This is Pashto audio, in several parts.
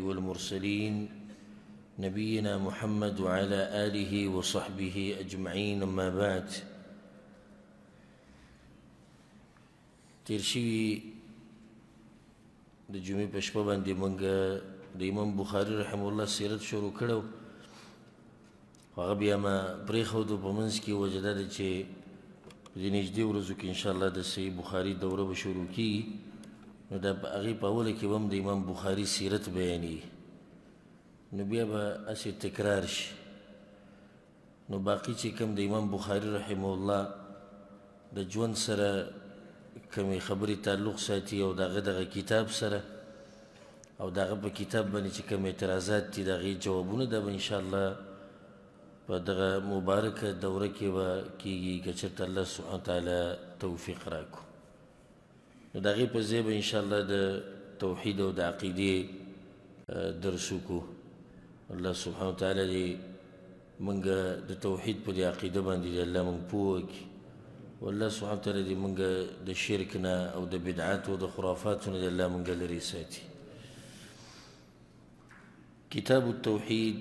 والمرسلين نبينا محمد وعلى آله وصحبه أجمعين، أما بعد. تیر شوي د جمعې په شپه باندې موږ د امام بخاري رحمه الله سیرت شروع کړو، هغه بیا ما پرېښودو په منځ کې. وجه دا ده چې په دې نږدې ورځو کې انشاءالله د صحیح بخاري دوره به شروع کېږي، نو دا په هغې په اوله کې به هم د امام بخاري سیرت بیانېږي، نو بیا به هسې تکرار شي. نو باقي چې کوم د امام بخاري رحمه الله د ژوند سره کومې خبرې تعلق ساتي او د هغه دغه کتاب سره او د هغه په کتاب باندې چې کوم اعتراضات دي د هغې جوابونه، دا به انشاءالله په دغه مبارکه دوره کې به کېږي که چېرته الله سبحانه وتعالی توفیق راکړو. نو د هغې په ځای به انشاءالله د توحید او د عقیدې درس وکړو. الله سبحانه وتعالی دې موږ د توحید په دې عقیده باندې دې الله موږ پوه کړي، والله سبحانه وتعالی دې موږ د شرک نه او د بدعاتو او د خرافاتو نه دې الله موږ لرې ساتي. کتاب التوحید،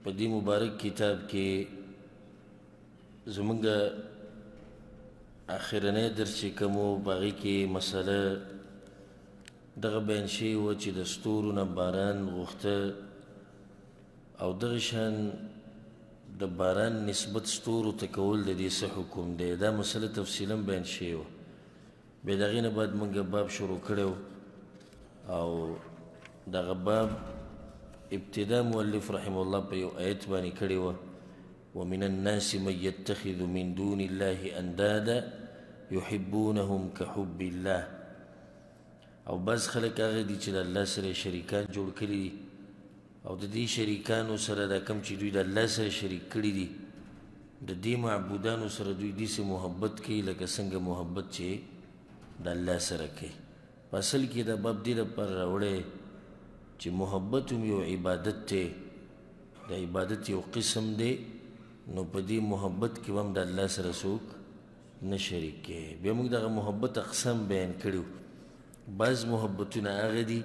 په دې مبارک کتاب کې زموږ اخرنی درس چې کوم و، په هغې کې مسله دغه بیان شوې وه چې د ستورو نه باران غوښته او دغه شان د باران نسبت ستورو ته کول د دې څه حکم دی. دا مسله تفصیلا بیان شوې وه. بیا د هغې نه بعد موږ باب شروع کړی او دغه باب ابتدا مؤلف رحمه الله په یو آیت باندې کړې وه: ومن الناس من يتخذ من دون الله اندادا يحبونهم كحب الله. او بعض خلک هغه دي چې د الله سره شریکان جوړ کړي دي، او د دې شریکانو سره دا کوم چې دوی د الله سره شریک کړي دي، د دې معبودانو سره دوی داسې محبت کوي لکه څنګه محبت چې د الله سره کوي. په اصل کې دا باب دې لپاره راوړی چې محبت هم یو عبادت دی، د عبادت یو قسم دی، نو په دې محبت کې به هم د الله سره څوک نه شریک کوي. بیا موږ دغه محبت اقسام بیان کړي. بعض محبتونه هغه دي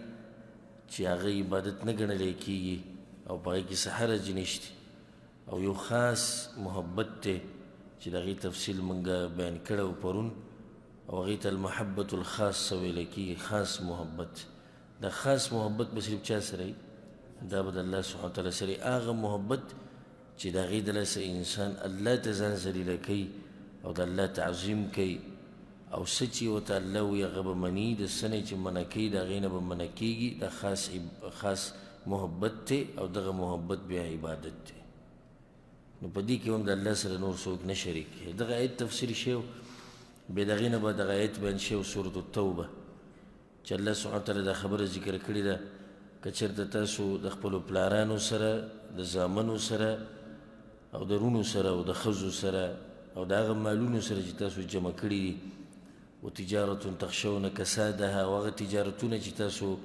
چې هغه عبادت نه ګڼلی کېږي او په هغې کې څه حرج نشته، او یو خاص محبت دی چې د هغې تفصیل موږ بیان کړی و پرون، او هغې ته المحبت الخاصه ویل کېږي. خاص محبت، دا خاص محبت به صرف چا سره وي؟ دا به د الله سبحانه وتعالی سره وي. هغه محبت چې د هغې د لاسه انسان الله ته ځان ذلیله کوي او د الله تعظیم کوي، او څه چې ورته الله وایي هغه به مني، د څه نه چې منع کوي د هغې نه به منع کېږي. دا خاص محبت دی او دغه محبت بیا عبادت دی. نو په دې کې هم د الله سره نور څوک نه شریک کوي. دغه آیت تفسیر شوی، بیا د هغې نه بعد دغه آیت بیان شوی سورة التوبه چې الله سبحانه وتعالی دا خبره ذکر کړې ده که چېرته تاسو د خپلو پلارانو سره، د زامنو سره او د وروڼو سره او د ښځو سره او د هغه مالونو سره چې تاسو جمع کړي دي، وتجارة تخشون کسادها، او هغه تجارتونه چې تاسو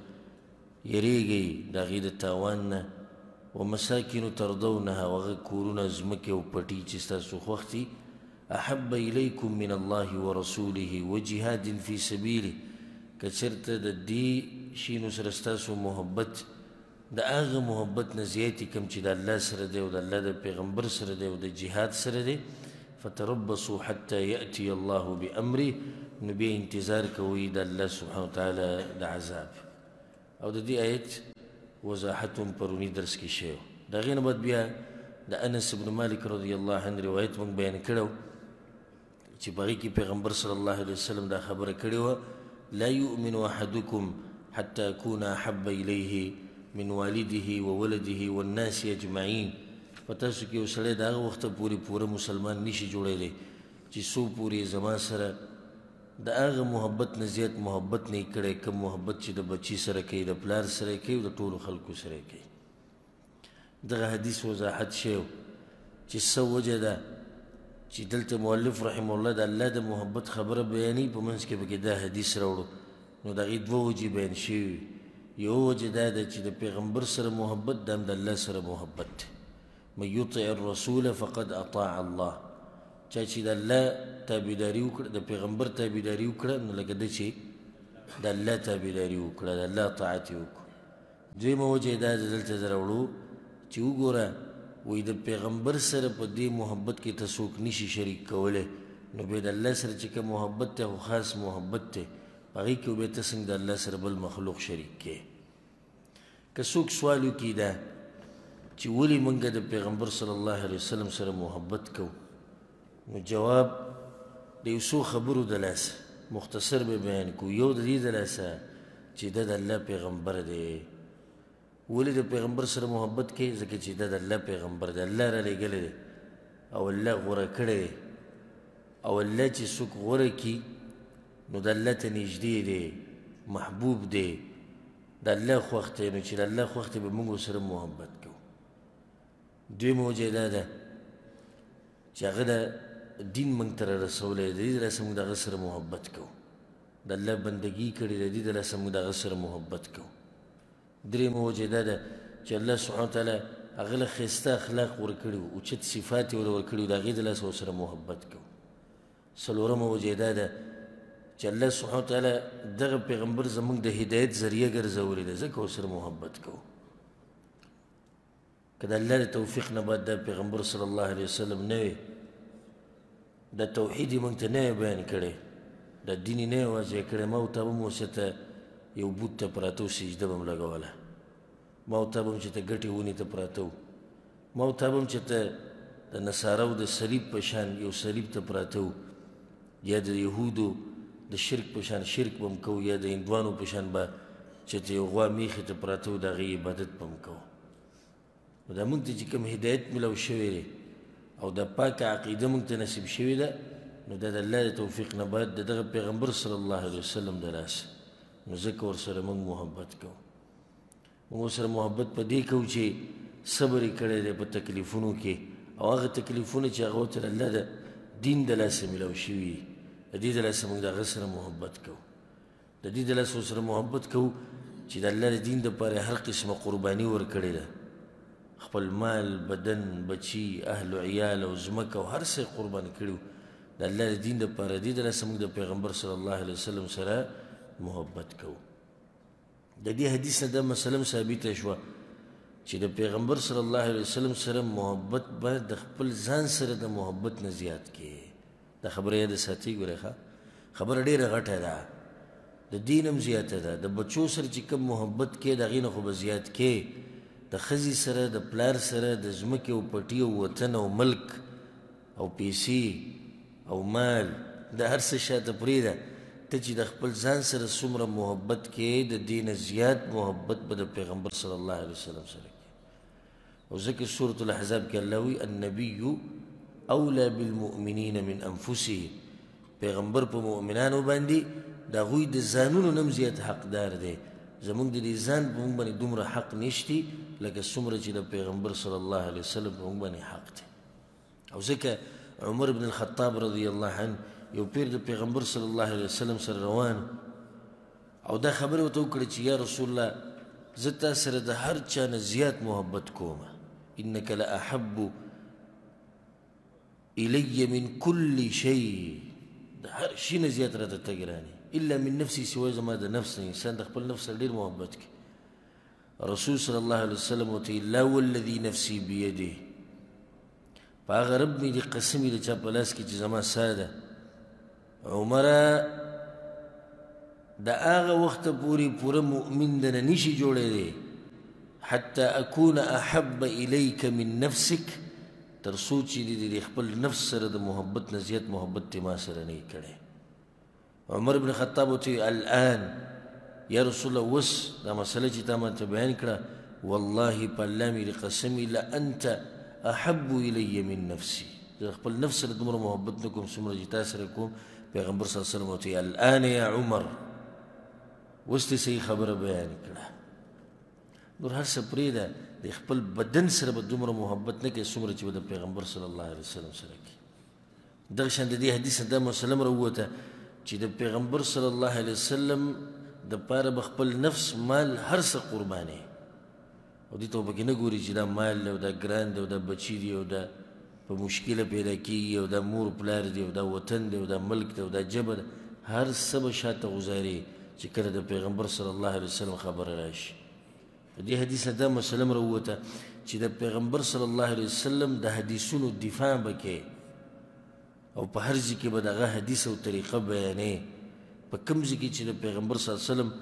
یریږئ د هغې د تاوان نه، ومساکن ترضونها، او هغه کورونه ځمکې او پټي چې ستاسو خوښ دي، احب الیکم من الله ورسوله وجهاد فی سبیله، که چېرته د دې شیانو سره ستاسو محبت د هغه محبت نه زیات کوم چې د الله سره دی او د الله د پیغمبر سره دی او د جهاد سره دی، فتربصوا حتی یأتی الله بأمره، نو بیا انتظار کوئ د الله سبحانه وتعالی د عذاب. او د دې آیت وضاحت هم پروني درس کې شوی. د هغې نه بعد بیا د انس بن مالک رضی الله عنه روایت موږ بیان کړی چې په هغې کې پیغمبر صلی الله علیه وسلم دا خبره کړې وه: لا يؤمن أحدكم حتى أكون أحب إليه من والده وولده والناس أجمعين. په تاسو کې یو سړی د هغه وخته پورې پوره مسلمان نشي جوړېدی چې څو پورې زما سره د هغه محبت نه زیات محبت نه کړی کوم محبت چې د بچي سره کوي، د پلار سره کوي او د ټولو خلکو سره کوي. دغه حدیث وضاحت شوی چې څه وجه ده چې دلته مؤلف رحمه الله د الله د محبت خبره بیانوي، په منځ کې پکې دا حدیث راوړو. نو د هغې دوه وجې بیان شوي وي. یوه وجه دا ده چې د پیغمبر سره محبت دا هم د الله سره محبت دی. من یطع الرسول فقد اطاع الله، چا چې د الله تابعداري وکړه، د پیغمبر تابعداري وکړه، نو لکه ده چې د الله تابعداري وکړه، د الله طاعت یې وکړو. دویمه وجه یې دا ده دلته زه راوړو چې وګوره، وایي د پیغمبر سره په دې محبت کې ته څوک نشي شریک کولی، نو بیا د الله سره چې کوم محبت دی خو خاص محبت دی، په هغې کې بیا ته څنګه د الله سره بل مخلوق شریک کې. که څوک سوال وکړي دا چې ولې موږ د پیغمبر صلی الله علیه وسلم سره محبت کوو، نو جواب د یو څو خبرو د لاسه مختصر به بیان کوو. یو د دې د لاسه چې دا د الله پیغمبر دی. ولې د پیغمبر سره محبت کوي؟ ځکه چې دا د الله پیغمبر دی، الله را لېږلی دی او الله غوره کړی دی، او الله چې څوک غوره کړي نو د الله ته نږدې دی، محبوب دی، د الله خوښ دی، نو چې د الله خوښ دی به موږ ورسره محبت کوو. دویمه وجه دا ده چې هغه د دین موږ ته را رسولی دی، د دې د لاسه موږ د هغه سره محبت کوو، د الله بندګي کړې ده، د دې د لاسه موږ د هغه سره محبت کوو. درېیمه وجه دا ده چې الله سبحانه وتعالی هغه له ښایسته اخلاق ورکړي وو، اوچت صفات یې ورله ورکړي وو، د هغې د لاسه ورسره محبت کوو. څلورمه وجه دا ده چې الله سبحانه وتعالی دغه پیغمبر زموږ د هدایت ذریعه ګرځولې ده، ځکه ورسره محبت کوو. که د الله د توفیق نه بعد دا پیغمبر صلی الله علیه وسلم نه وي، دا توحید یې موږ ته نه وی بیان کړی، دا دین یې نه وی واضح کړی، ما او تا به هم اوس ته یو بوت ته پراته وو، سجده به هم لګوله، ما او تا به هم چې ته ګټې ونې ته پراته وو، ما او تا به هم چې ته د نصاراو د صلیب په شان یو صلیب ته پراته وو، یا د یهودو د شرک په شان شرک به هم کوو، یا د هندوانو په شان به چې ته یو غوا میخې ته پراته وو، د هغې عبادت به هم کوو. نو دا موږ ته چې کوم هدایت میلاو شوی دی او دا پاکه عقیده موږ ته نصیب شوې ده، نو دا د الله د توفیق نه بعد د دغه پیغمبر صلی الله علیه وسلم د لاسه، نو ځکه ورسره موږ محبت کوو. موږ ورسره محبت په دې کوو چې صبر یې کړی دی په تکلیفونو کې، او هغه تکلیفونه چې هغه ورته د الله د دین د لاسه میلاو شوي، د دې د لاسه موږ د هغه سره محبت کوو. د دې د لاسه ورسره محبت کوو چې د الله د دین دپاره هر قسمه قرباني ورکړې ده، خپل مال، بدن، بچي، اهل و عیال او ځمکه او هر څه یې قربان کړي وو د الله د دین دپاره. دې د لاسه موږ د پیغمبر صلی الله علیه وسلم سره محبت کوو. د دې حدیث نه دا مسله هم ثابته شوه چې د پیغمبر صلی الله علیه وسلم سره محبت باید د خپل ځان سره د محبت نه زیات کې. دا خبره یاده ساتئ، ګورئ ښه خبره ډېره غټه ده، د دین هم زیاته ده. د بچو سره چې کوم محبت کې د هغې نه خو به زیات کې، د ښځې سره، د پلار سره، د ځمکې او پټي او وطن او ملک او پیسې او مال، د هر څه شاته پرېږده، ته چې د خپل ځان سره څومره محبت کې د دې نه زیات محبت به د پیغمبر صلی الله علیه وسلم سره کې. او ځکه سورة الاحزاب کې الله وایي النبي اولی بالمؤمنین من انفسهم، پیغمبر په مؤمنانو باندې د هغوی د ځانونو نه هم زیات حقدار دی. زموږ د دې ځان په موږ باندې دومره حق نشتی لکه څومره چې د پیغمبر صلی الله علیه وسلم په موږ باندې حق دی. او ځکه عمر بن الخطاب رضی الله عنه یو پیر د پیغمبر صلی الله علیه وسلم سره روان او دا خبره ورته وکړه چې یا رسول الله زه تا سره د هر چا نه زیات محبت کوم، انک لاحب الی من کل شی، د هر شي نه زیات راته ته ګران یې، الا من نفسي، سوای زما د نفس نه. انسان د خپل نفس سره ډېر محبت کوي. رسول صلی الله علیه وسلم ورته ویل لا والذي نفسي بيده، په هغه رب مې دې قسم وي د چا په لاس کې چې زما ساه ده، عمره د هغه وخته پورې پوره مؤمن دنه نشي جوړېدی حتی اکون احب الیک من نفسک، تر څو چې دې خپل نفس سره د محبت نه زیات محبت دې ما سره نه کړی. عمر بن خطاب ورته ویل الان یا رسول الله اوس دا مسله چې تا ماته بیان کړه، والله په الله مې دې قسم وي لانت احب الی من نفسي، زه خپل نفس سره دومره محبت نه کوم څومره چې تا سره کوم. پیغمبر صلی الله علیه وسلم ورته ویل الان یا عمر، اوس دې صحیح خبره بیان کړه. نور هر څه پرېږده، د خپل بدن سره به دومره محبت نه کوې څومره چې به د پیغمبر صلی الله علیه وسلم سره کوې. دغه شان د دې حدیث نه دا مسله هم راووته چې د پیغمبر صلی الله علیه وسلم دپاره به خپل نفس، مال، هر څه قربانې، او دې ته به پکې نه ګوري چې دا مال دی او دا ګران دی او دا بچي دی او دا په مشکله پیدا کېږي او دا مور پلار دی او دا وطن دی او دا ملک دی او دا ژبه ده، هر څه به شاته غوځاري چې کله د پیغمبر صلی الله علیه وسلم خبره راشي. دې حدیث نه دا مسله هم راووته چې د پیغمبر صلی الله علیه وسلم د حدیثونو دفاع به کوې او په هر ځای کې به دغه حدیث او طریقه بیانې. په کوم ځای کې چې د پیغمبر صلی الله علیه وسلم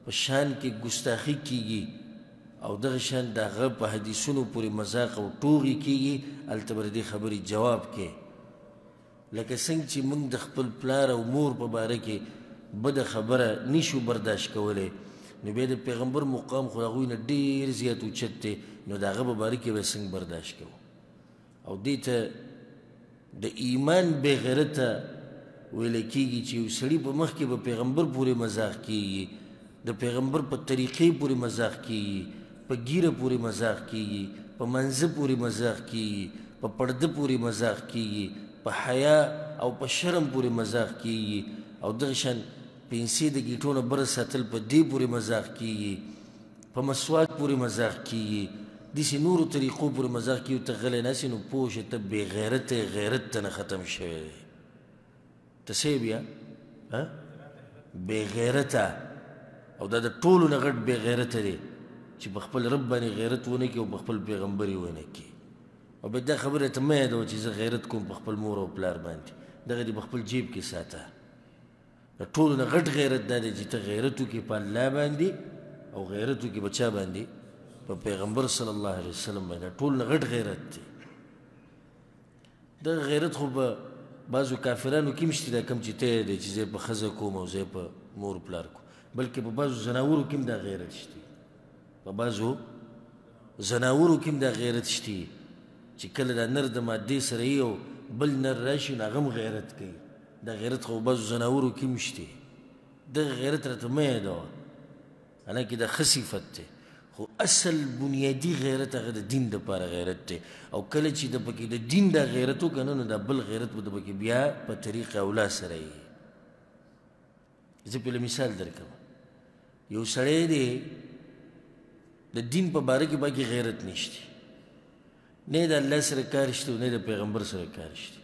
په شان کې ګستاخي کیږي او دغه شان د هغه په حدیثونو پورې مذاق او ټوغې کیږي، هلته به د دې خبرې جواب کوې. لکه څنګه چې موږ د خپل پلار او مور په باره کې بده خبره نشو برداشت کولی، نو بیا د پیغمبر مقام خو د هغوی نه ډېر زیات اوچت دی، نو د هغه په باره کې به څنګه برداشت کوو؟ او دې ته د ایمان بې غیرته ویل کېږي چې یو سړي په مخ کې به پیغمبر پورې مذاق کېږي، د پیغمبر په طریقې پورې مذاق کېږي، په ږیره پورې مذاق کېږي، په منځه پورې مذاق کېږي، په پرده پورې مذاق کېږي، په حیا او په شرم پورې مذاق کېږي، او دغه شان پنسې د ګیټو نه بره ساتل په دې پورې مذاق کېږي، په مسواک پورې مذاق کېږي، داسې نورو طریقو پورې مذاق کېږي، ته غلی ناست یې، نو پوه شه ته بې غیرته یې، غیرت ته نه ختم شوی دی. ته څه یې بیا؟ بې غیرته. او دا د ټولو نه غټ بې غیرته دی چې په خپل رب باندې غیرت ونه کړي او په خپل پیغمبر یې ونه کړي. او بیا دا خبره ته مه یادوه چې زه غیرت کوم په خپل مور او پلار باندې، دغه دې په خپل جیب کې ساته. د ټولو نه غټ غیرت دا دی چې ته غیرت وکړې په الله باندې او غیرت وکړې په چا باندې؟ په پیغمبر صلی الله علیه وسلم باندې. دا ټولو نه غټ غیرت دی. دغه غیرت خو په بعضو کافرانو کې هم شته، دا کوم چې ته یې دی چې زه په ښځه کوم او زه په مور پلار کوم، بلکې په بعضو ځناورو کې هم دا غیرت شته، په بعضو ځناورو کې هم دا غیرت شته چې کله دا نر د مادې سره یې او بل نر راشي نو هغه هم غیرت کوي. دا غیرت خو بعضو ځناورو کې هم شته. دغه غیرت راته مه یادوه، حالانکه دا ښه صفت دی، خو اصل بنیادي غیرت هغه د دین دپاره غیرت دی. او کله چې د پکې د دین دا غیرت وکړه نو دا بل غیرت به د پکې بیا په طریق اولا سره یې. زه پرې مثال درکوم. یو سړی دی د دین په باره کې باقي غیرت نشته، نه د الله سره کار شته، نه د پیغمبر سره کار شته،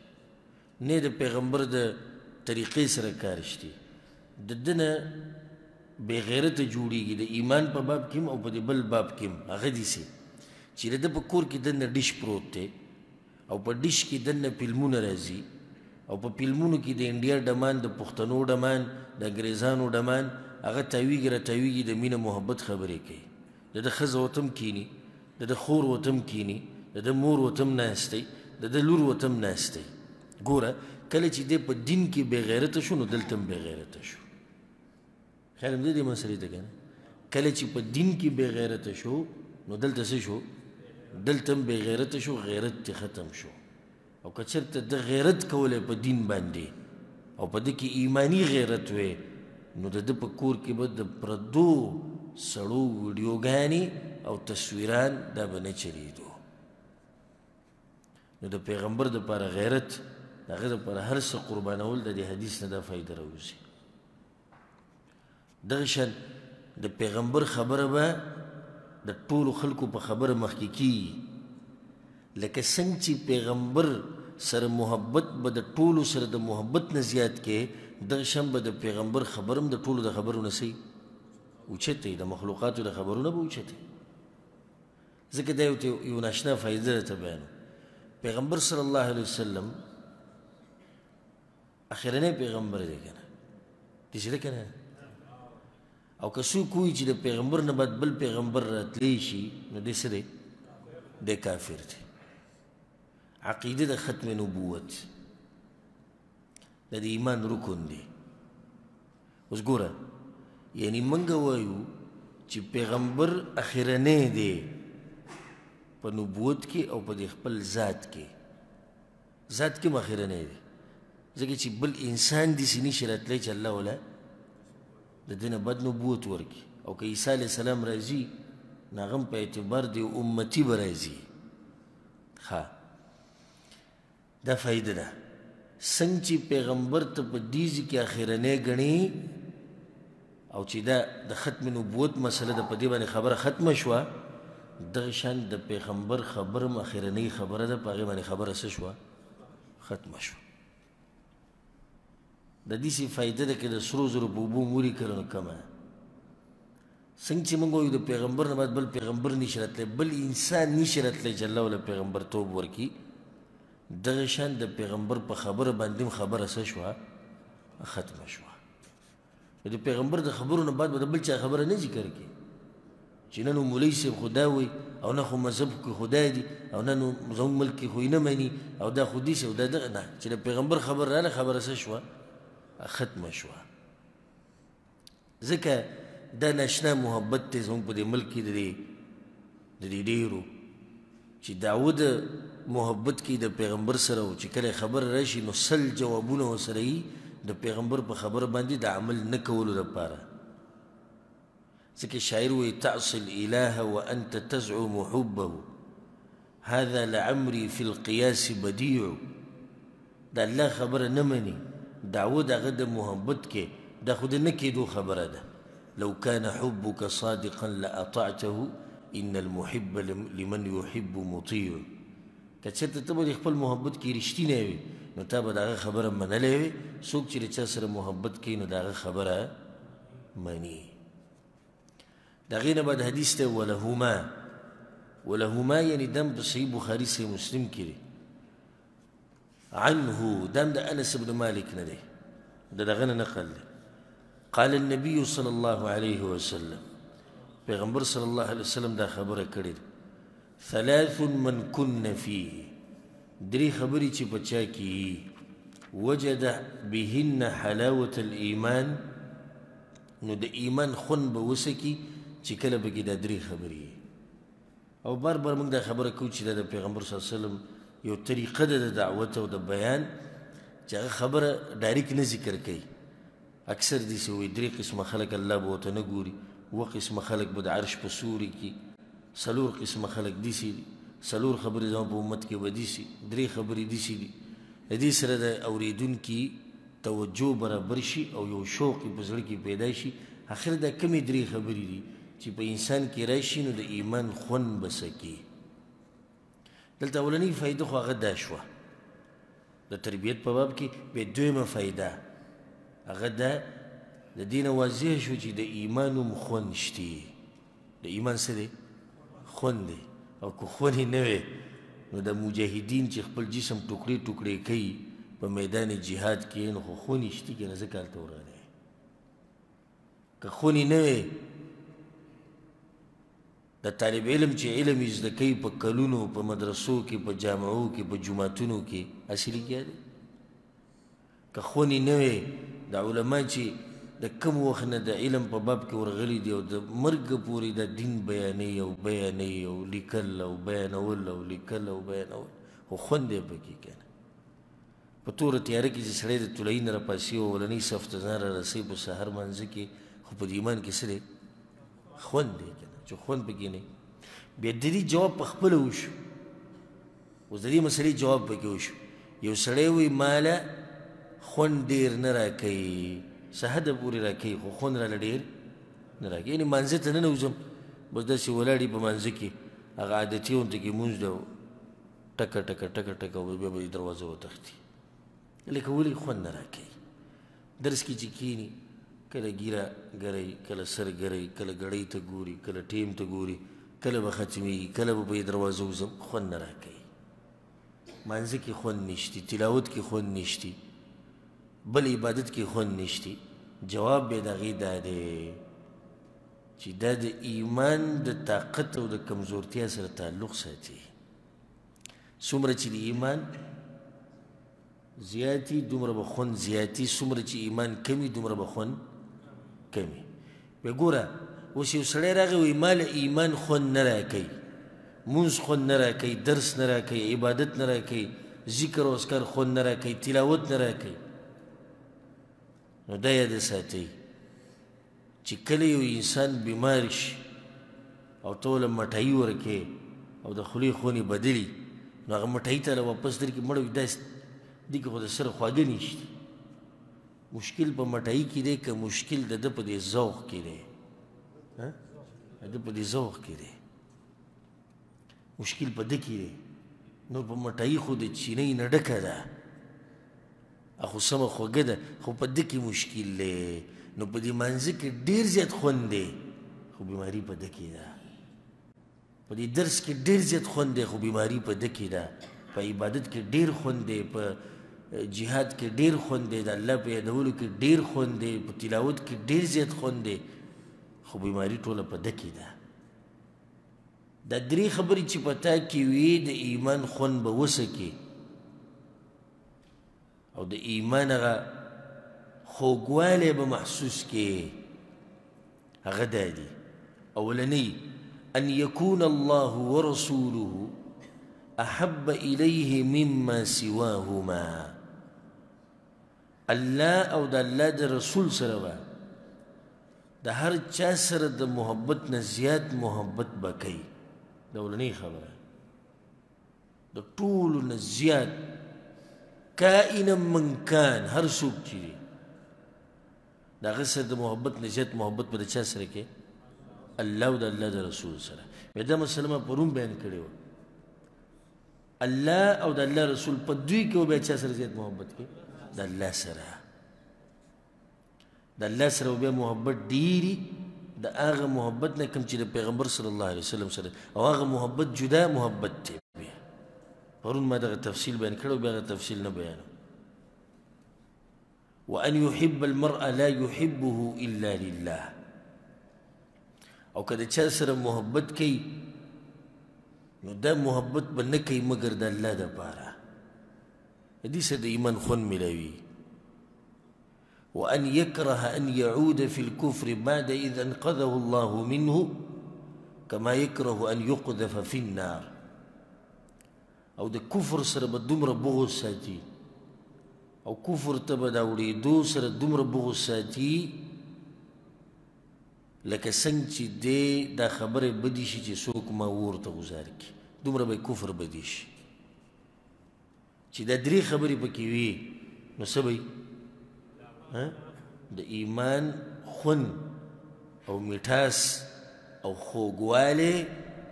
نه د پیغمبر د طریقې سره کار شته. د ده نه بې غیرته جوړېږي د ایمان په باب کې هم او په دې بل باب کې هم. هغه داسې چې د ده په کور کې دننه ډیش پروت دی او په ډیش کې دننه فلمونه راځي، او په فلمونو کې د انډیا ډمان، د پښتنو ډمان، د انګریزانو ډمان، هغه تاویږي را تاویږي، د مینه محبت خبرې کوي. د ده ښځه ورته هم کښېني، د ده خور ورته هم کښېني، د ده مور ورته هم ناست دی، د ده لور ورته هم ناست دی. ګوره کله چې دی په دین کې بې غیرته شو نو دلته هم بې غیرته شو. خیال هم دې مسئلې ته که نه؟ کله چې په دین کې بې غیرته شو نو دلته څه شو؟ دلته هم بې غیرته شو، غیرت ترې ختم شو. او که چېرته ده غیرت کولی په دین باندې او په ده کې ایماني غیرت وی، نو د ده په کور کې به د پردو سړو ویډیوګانې او تصویران دا به نه چلېدو. نو د پیغمبر دپاره غیرت، د هغه دپاره هر څه قربانول، د دې حدیث نه دا فایده راوځي. دغه شان د پیغمبر خبره به د ټولو خلکو په خبره مخکې کېږي. لکه څنګه چې پیغمبر سره محبت به د ټولو سره د محبت نه زیات کې، دغه شان به د پیغمبر خبره هم د ټولو د خبرو نه څه اوچته وي، د مخلوقاتو د خبرو نه به اوچته وي. ځکه دا یو ناشنا فایده درته بیانوم. پیغمبر صلی الله علیه وسلم اخرنی پیغمبر دی که نه؟ داسې ده که نه؟ او که څوک وایي چې د پیغمبر نه بعد بل پیغمبر راتلی شي نو دی څه دی؟ دی کافر دی. عقیده د ختم نبوت دا د ایمان رکن دی. اوس ګوره، یعنی موږ وایو چې پیغمبر اخرنی دی په نبوت کې او په دې خپل ذات کې، ذات کې هم اخرنی دی، ځکه چې بل انسان داسې نشي راتلی چې الله ولا د ده نه بد نبوت ورکړي. او که عیسی علیه السلام راځي نو هغه هم په اعتبار د یو امتي به راځي. ښه، دا فایده ده. څنګه چې پیغمبر ته په دې ځای کې اخرنی ګڼي او چې دا د ختم نبوت مسله ده، په دې باندې خبره ختمه شوه، دغه شان د پیغمبر خبره هم اخرنۍ خبره ده، په هغې باندې خبره څه شوه؟ ختمه شوه. د داسې فایده ده که د سرو زرو په اوبو هم ولیکل نو کمه ده. څنګه چې موږ وایو د پیغمبر نه بعد بل پیغمبر نشي راتلی، بل انسان نشي راتلی چې الله وله پیغمبرتوب ورکړي، دغه شان د پیغمبر په خبره باندې هم خبره څه شوه؟ ختمه شوه. د پیغمبر د خبرو نه بعد به د بل چا خبره نه ذکر کړي چې نه نو مولوي صاحب خو دا وایي او نه خو مذهب کې خو دا دي او نه نو زموږ ملک کې خو یې نه مني او دا خو داسې او دا دغه. نه، چې د پیغمبر خبره راغله خبره څه شوه؟ ختمه شوه. ځکه دا ناشنا محبت دی زموږ په دې ملک کې د دې ډېرو چې دعوه د محبت کې د پیغمبر سره و، چې کله خبره راشي نو 100 جوابونه ورسره یي د پیغمبر په خبره باندې د عمل نه کولو دپاره. ځکه شاعر وایي تعصي الاله وانت تزعم حبه هذا لعمري في القياس بديع. د الله خبره نه مني، دعوه د هغه د محبت کې دا خو د نه کېدو خبره ده. لو كان حبك صادقا لأطعته إن المحب لمن يحب مطيع. که چېرته ته به د خپل محبت کې رښتینی وي نو تا به د هغه خبره منلی وي. څوک چې له چا سره محبت کوي نو د هغه خبره مني. د هغې نه بعد حدیث دی ولهما، ولهما یعنې دم په صحیح بخاري صحیح مسلم کې دی. عنه دم د انس بن مالک نه دی، د دغه نه نقل دی. قال النبي صلى الله عليه وسلم، پیغمبر صلی الله علیه وسلم دا خبره کړې ده، ثلاث من كن فيه، درې خبرې چې په چا کې وجد بهن حلاوة الإيمان، نو د ایمان خوند به وسکي چې کله پکې دا درې خبرې. او بار بار موږ دا خبره کوو چې دا د پیغمبر صلی الله علیه وسلم یو طریقه ده د دعوت او د بیان چې هغه خبره ډایرک نه ذکر کوي. اکثر داسې وایي درې قسمه خلک الله به ورته نه ګوري، اووه قسمه خلک به د عرش په سوري کې، څلور قسمه خلک داسې دي، څلور خبرې زما په امت کې به داسې، درې خبرې داسې دي. د دې سره د اورېدونکي توجه برابر شي او یو شوق یې په زړه کې پیدا شي. اخر دا کمې درې خبرې دي چې په انسان کې راشي نو د ایمان خوند به سکي. دلته اولنۍ فایده خو هغه دا شوه د تربیت په باب کې. بیا دویمه فایده هغه دا د دې نه واضح شو چې د ایمان هم خوند شتي. د ایمان څه دی؟ خوند دی. او که خوند یې نه وی نو د مجاهدین چې خپل جسم ټوکړې ټوکړې کوي په میدان جهاد کې نو خو خوند یې شتي که نه، ځکه هلته ورغلی. که خوند یې نه وی د طالب علم چې علم یې زده کوي په کلونو، په مدرسو کې، په جامعو کې، په جوماتونو کې، هسې لګیا دی. که خوند یې نه وی د علما چې د کم وخت نه د علم په باب کې ورغلي دي او د مرګ پورې د دین بیانوي او بیانوي او لیکل او بیانول او لیکل او بیانول، خو خوند یې پکې که نه. په توره تیاره کې چې سړی د طلایي نه راپاڅي او اولنۍ صف ته ځان رارسوي په سهار لمانځه کې، خو په دې ایمان کې څه دی؟ خوند دی که نه، چې خوند پکې نه. بیا د دې جواب په خپله وشو. اوس د دې مسئلې جواب پکې وشو. یو سړی وایي ماله خوند ډېر نه راکوي، څه حده پورې راکوي خو خوند راله ډېر نه راکوي. یعنې مانځه ته ننوځم بس داسې ولاړ یې په مانځه کې هغه عادتي غونډه کې مونځ دی ټکه ټکه ټکه ټکه او بیا به یې دروازه وتښتي. لکه ولې خوند نه راکوي؟ درس کې چې کښېني کله ږیره ګروي، کله سر ګروي، کله ګړۍ ته ګوري، کله ټیم ته ګوري، کله به ختمېږي، کله به په دروازه وځم، خوند نه راکوي. مانځه کې خوند نشتي، تلاوت کې خوند نشتي، بل عبادت کې خوند نشتي. جواب به د هغې دا دی چې دا د ایمان د طاقت او د کمزورتیا سره تعلق ساتي. څومره چې د ایمان زیاتي دومره به خوند زیاتي، څومره چې ایمان کمي دومره به خوند کمي. بیا ګوره اوس یو سړی راغی وایي ما له ایمان خوند نه راکوي، مونځ خوند نه راکوي، درس نه راکوي، عبادت نه راکوي، ذکر او اذکار خوند نه راکوي، تلاوت نه راکوي. نو دا یاد ساتئ چې کله یو انسان بیمار شي او ته ورله مټایي ورکې او د خولې خونې بدلي، نو هغه مټایي ته له واپس درکړي، مړه وي داسې دې کې خو د سر خواږه نشته. مشکل په مټایي کې دی که مشکل د ده په دې ذوق کې دی؟ د ده په دې ذوق کې دی، مشکل په ده کې دی. نور په مټایي خو د چینۍ نه ډکه ده، خو سمه خوږه ده، خو په ده کې مشکل دی. نو په دې مانځه کې ډېر زیات خوند دی، خو خو بیماری په ده کې ده. په دې درس کې ډېر زیات خوند دی، خو بیماری په ده کې ده. په عبادت کې ډېر خوند دی، په جهاد کې ډېر خوند دی، د الله په یادولو کې ډېر خوند دی، په تلاوت کې ډېر زیات خوند دی، خو بیماری ټوله په ده کې ده. دا درې خبرې چې په تا کې وي د ایمان خوند به وسکې او د ایمان هغه خوږوالی به محسوس کې. هغه دا دي: اولنی، ان يكون الله ورسوله احب الیه مما سواهما. الله او د الله د رسول سره به د هر چا سره د محبت نه زیات محبت به کوي. د اولنۍ خبره، د ټولو نه زیات کائنا من کان، هر څوک چې دی د هغه سره د محبت نه زیات محبت به د چا سره کوي؟ الله او د الله د رسول سره. بیا دا مسله ما پرون بیان کړې وه. الله او د الله رسول په دوی کې بیا چا سره زیات محبت کوي؟ د الله سره. د الله سره بیا محبت ډېري د هغه محبت نه کوم چې د پیغمبر صلی الله علیه وسلم سره، او هغه محبت جدا محبت دی. بیا پرون ما دغه تفصیل بیان کړی، بیا هغه تفصیل نه بیانوم. وأن يحب المرء لا يحبه إلا لله. او که د چا سره محبت کوي نو دا محبت به نه کوي مګر د الله دپاره. د دې سره د ایمان خوند میلاوي. وأن يكره أن يعود في الكفر بعد إذ أنقذه الله منه كما يكره أن يقذف في النار. او د کفر سره به دومره بغض ساتي، او کفر ته به د اوړېدو سره دومره بغض ساتي لکه څنګه چې دی دا خبرې بدې شي چې څوک ما اور ته غوځار کړي، دومره به یې کفر بدې شي. چې دا درې خبرې پکې وي نو څه به وي؟ د ایمان خوند او میټاس او خوږوالی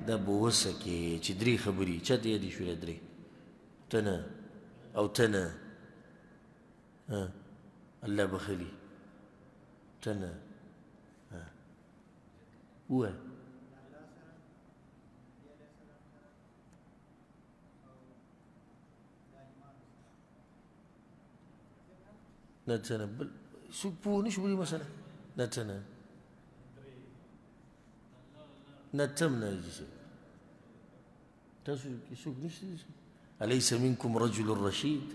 دا به وسکې. چې درې خبرې چا ته یادې شوې؟ درې ته نه او ته نه، الله بخښلي ته نه، ووایه. نه ته نه، بل څوک پوه نه شو په دې مسله؟ نه ته نه، نه ته هم نه. تاسو کې څوک نشته؟ أليس منكم رجل رشيد؟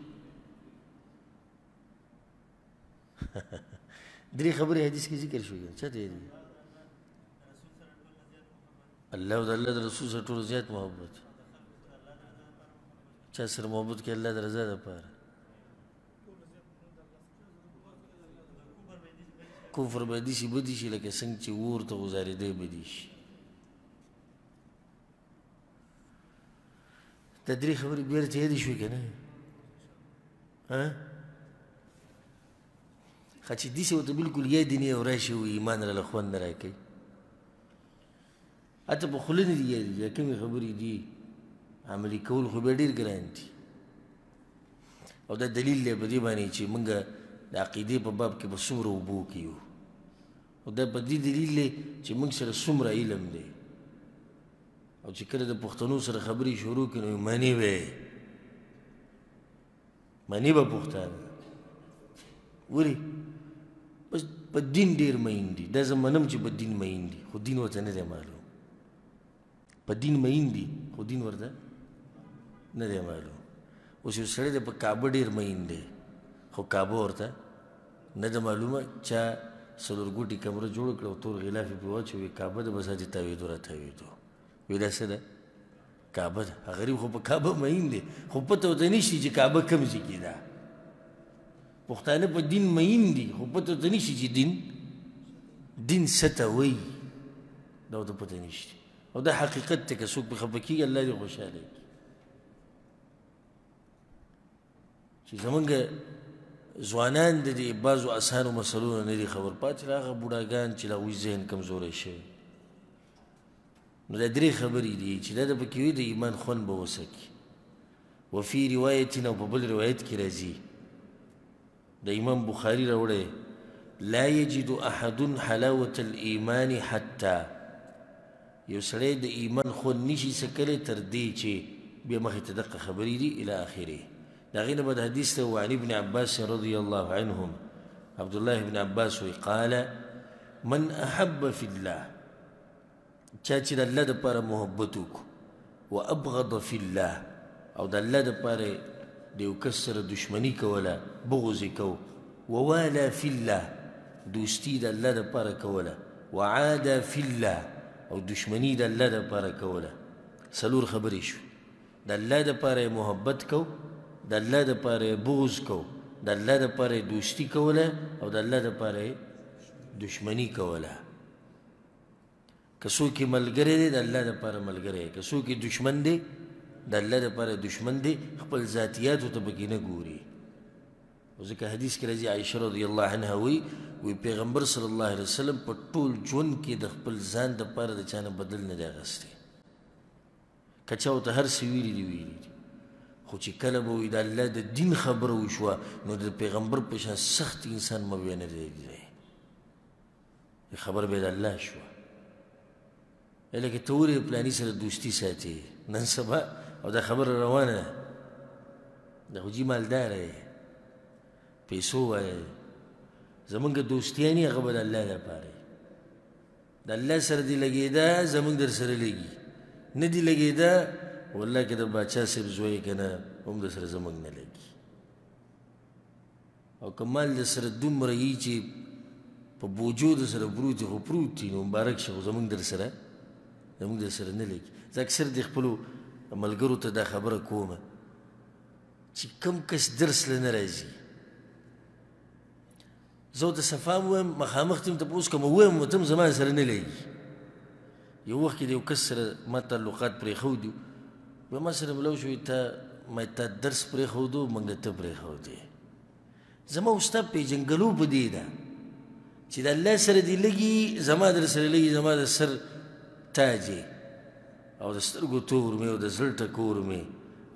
درې خبرې حدیث کې ذکر شوې، چا ته یادېږي؟ الله او د الله د رسول سره ټولو زیات محبت. چا سره محبت کوي؟ الله د رضا دپاره. کفر به داسې بدې شي لکه څنګه چې اور ته غوځارېدی بدې شي. دا درې خبرې بیا راته یادې شوې که نه؟ ښه چې داسې ورته بلکل یادې نه او راشي او ایمان راله خوند نه راکوي، حتی په خوله نه دي یادې، دا کومې خبرې دي عملي کول خو بیا ډېر ګران دي. او دا دلیل دی په دې باندې چې موږ د عقیدې په باب کې به څومره اوبو کې یو، او دا په دې دلیل دی چې موږ سره څومره علم دی. او چې کله د پښتنو سره خبرې شروع کړي نو منې به منې به پښتانه ولې بس په دین ډېر مین دي. دا زه منم چې په دین مین دي، خو دین ورته نه دی معلوم. په دین مین دي خو دین ورته نه دی معلوم. اوس یو سړی دی په کعبه ډېر مین دی، خو کعبه ورته نه ده معلومه. چا څلورګوټي کمره جوړه کړه او تور غلاف یې پرې واچوي، کعبه ده، بس هسې تاوېدو را تاوېدو. وایي دا څه ده؟ کعبه ده. غریب خو په کعبه مین دی، خو پته ورته نشي چې کعبه کوم ځای کې ده. پښتانه په دین مین دي، خو پته ورته نشي چې دین څه ته وایي، دا ورته پته نشته. او دا حقیقت دی، که څوک پرې خفه کېږي الله دې خوشحاله کړي. چې زمونږ ځوانان د دې بعضو اسانو مسلو نه دي خبر، پاتې هغه بوډاګان چې د هغوی ذهن کمزوری شوی. نو دا درې خبرې دي چې دا د پکې وي د ایمان خوند به وسکي. وفي روایت او په بل روایت کې راځي، د امام بخاري راوړی، لا يجد أحد حلاوة الإيمان حتى یو سړی د ایمان خوند نشي څکلی تر دې چې بیا مخې ته دقه خبرې دي الی آخره. د هغې نه بعد حدیث ته وعن ابن عباس رضی الله عنهم، عبدالله ابن عباس وی قال من احب فی الله، چا چې د الله دپاره محبت وکړو، وابغض فی الله، او د الله دپاره د یو کس سره دښمني کوله، بغض یې کو، ووالا فی الله، دوستي د الله دپاره کوله، وعادا فی الله، او دښمني د الله دپاره کوله. څلور خبرې شوې. د الله دپاره یې محبت کو، د الله دپاره یې بغض کو، د الله دپاره یې دوستي کوله، او د الله دپاره یې دښمني کوله. که څوک یې ملګری دی د الله دپاره ملګری دی، که څوک یې دښمن دی د الله دپاره دښمن دی، خپل ذاتیاتو ته پکې نه ګوري. ځکه حدیث کې راځي عایشه رضی الله عنها وایي، وایي پیغمبر صلی الله علیه وسلم په ټول ژوند کې د خپل ځان دپاره د چا نه بدل نه دی اخیستی. که چا ورته هر څه ویلي دي ویلي دي، خو چې کله به وایي د الله د دین خبره وشوه نو د پیغمبر په شان سخت انسان مه بیا نه دی لیدلی. خبره بیا د الله شوه. لکه ته ولې پلاني سره دوستي ساتې نن سبا، او دا خبره روانه ده، دا خو جي مالداره دی، پیسو وایي، زمونږ دوستیانې هغه به د الله دپاره وي. د الله سره دې لګېده زمونږ در سره لګي، نه دې لګېده والله که د باچا صاحب زوی که نه هم در سره زمونږ نه لګي. او که مال در سره دومره یي چې په بوجو در سره پروت خو پروت وي، نو مبارک شه، خو زمونږ در سره نه لګي. زه اکثر د خپلو ملګرو ته دا خبره کومه چې کم کس درس له نه راځي، زه ورته صفا هم وایم، مخامخ ته هم تپوس کوم، ووایم ورته هم زما سره نه لګي. یو وخت کې د یو کس سره ما تعلقات پرېښودي، بیا ما سره ملاو شو، تا ما تا درس پرېښودو، موږ ته پرېښودې. زما او ستا پېژندګلو په دې ده چې د الله سره دې لګي، زما در سره لګي، زما د سر تاج یې او د سترګو تور مې او د زړه ټکور مې،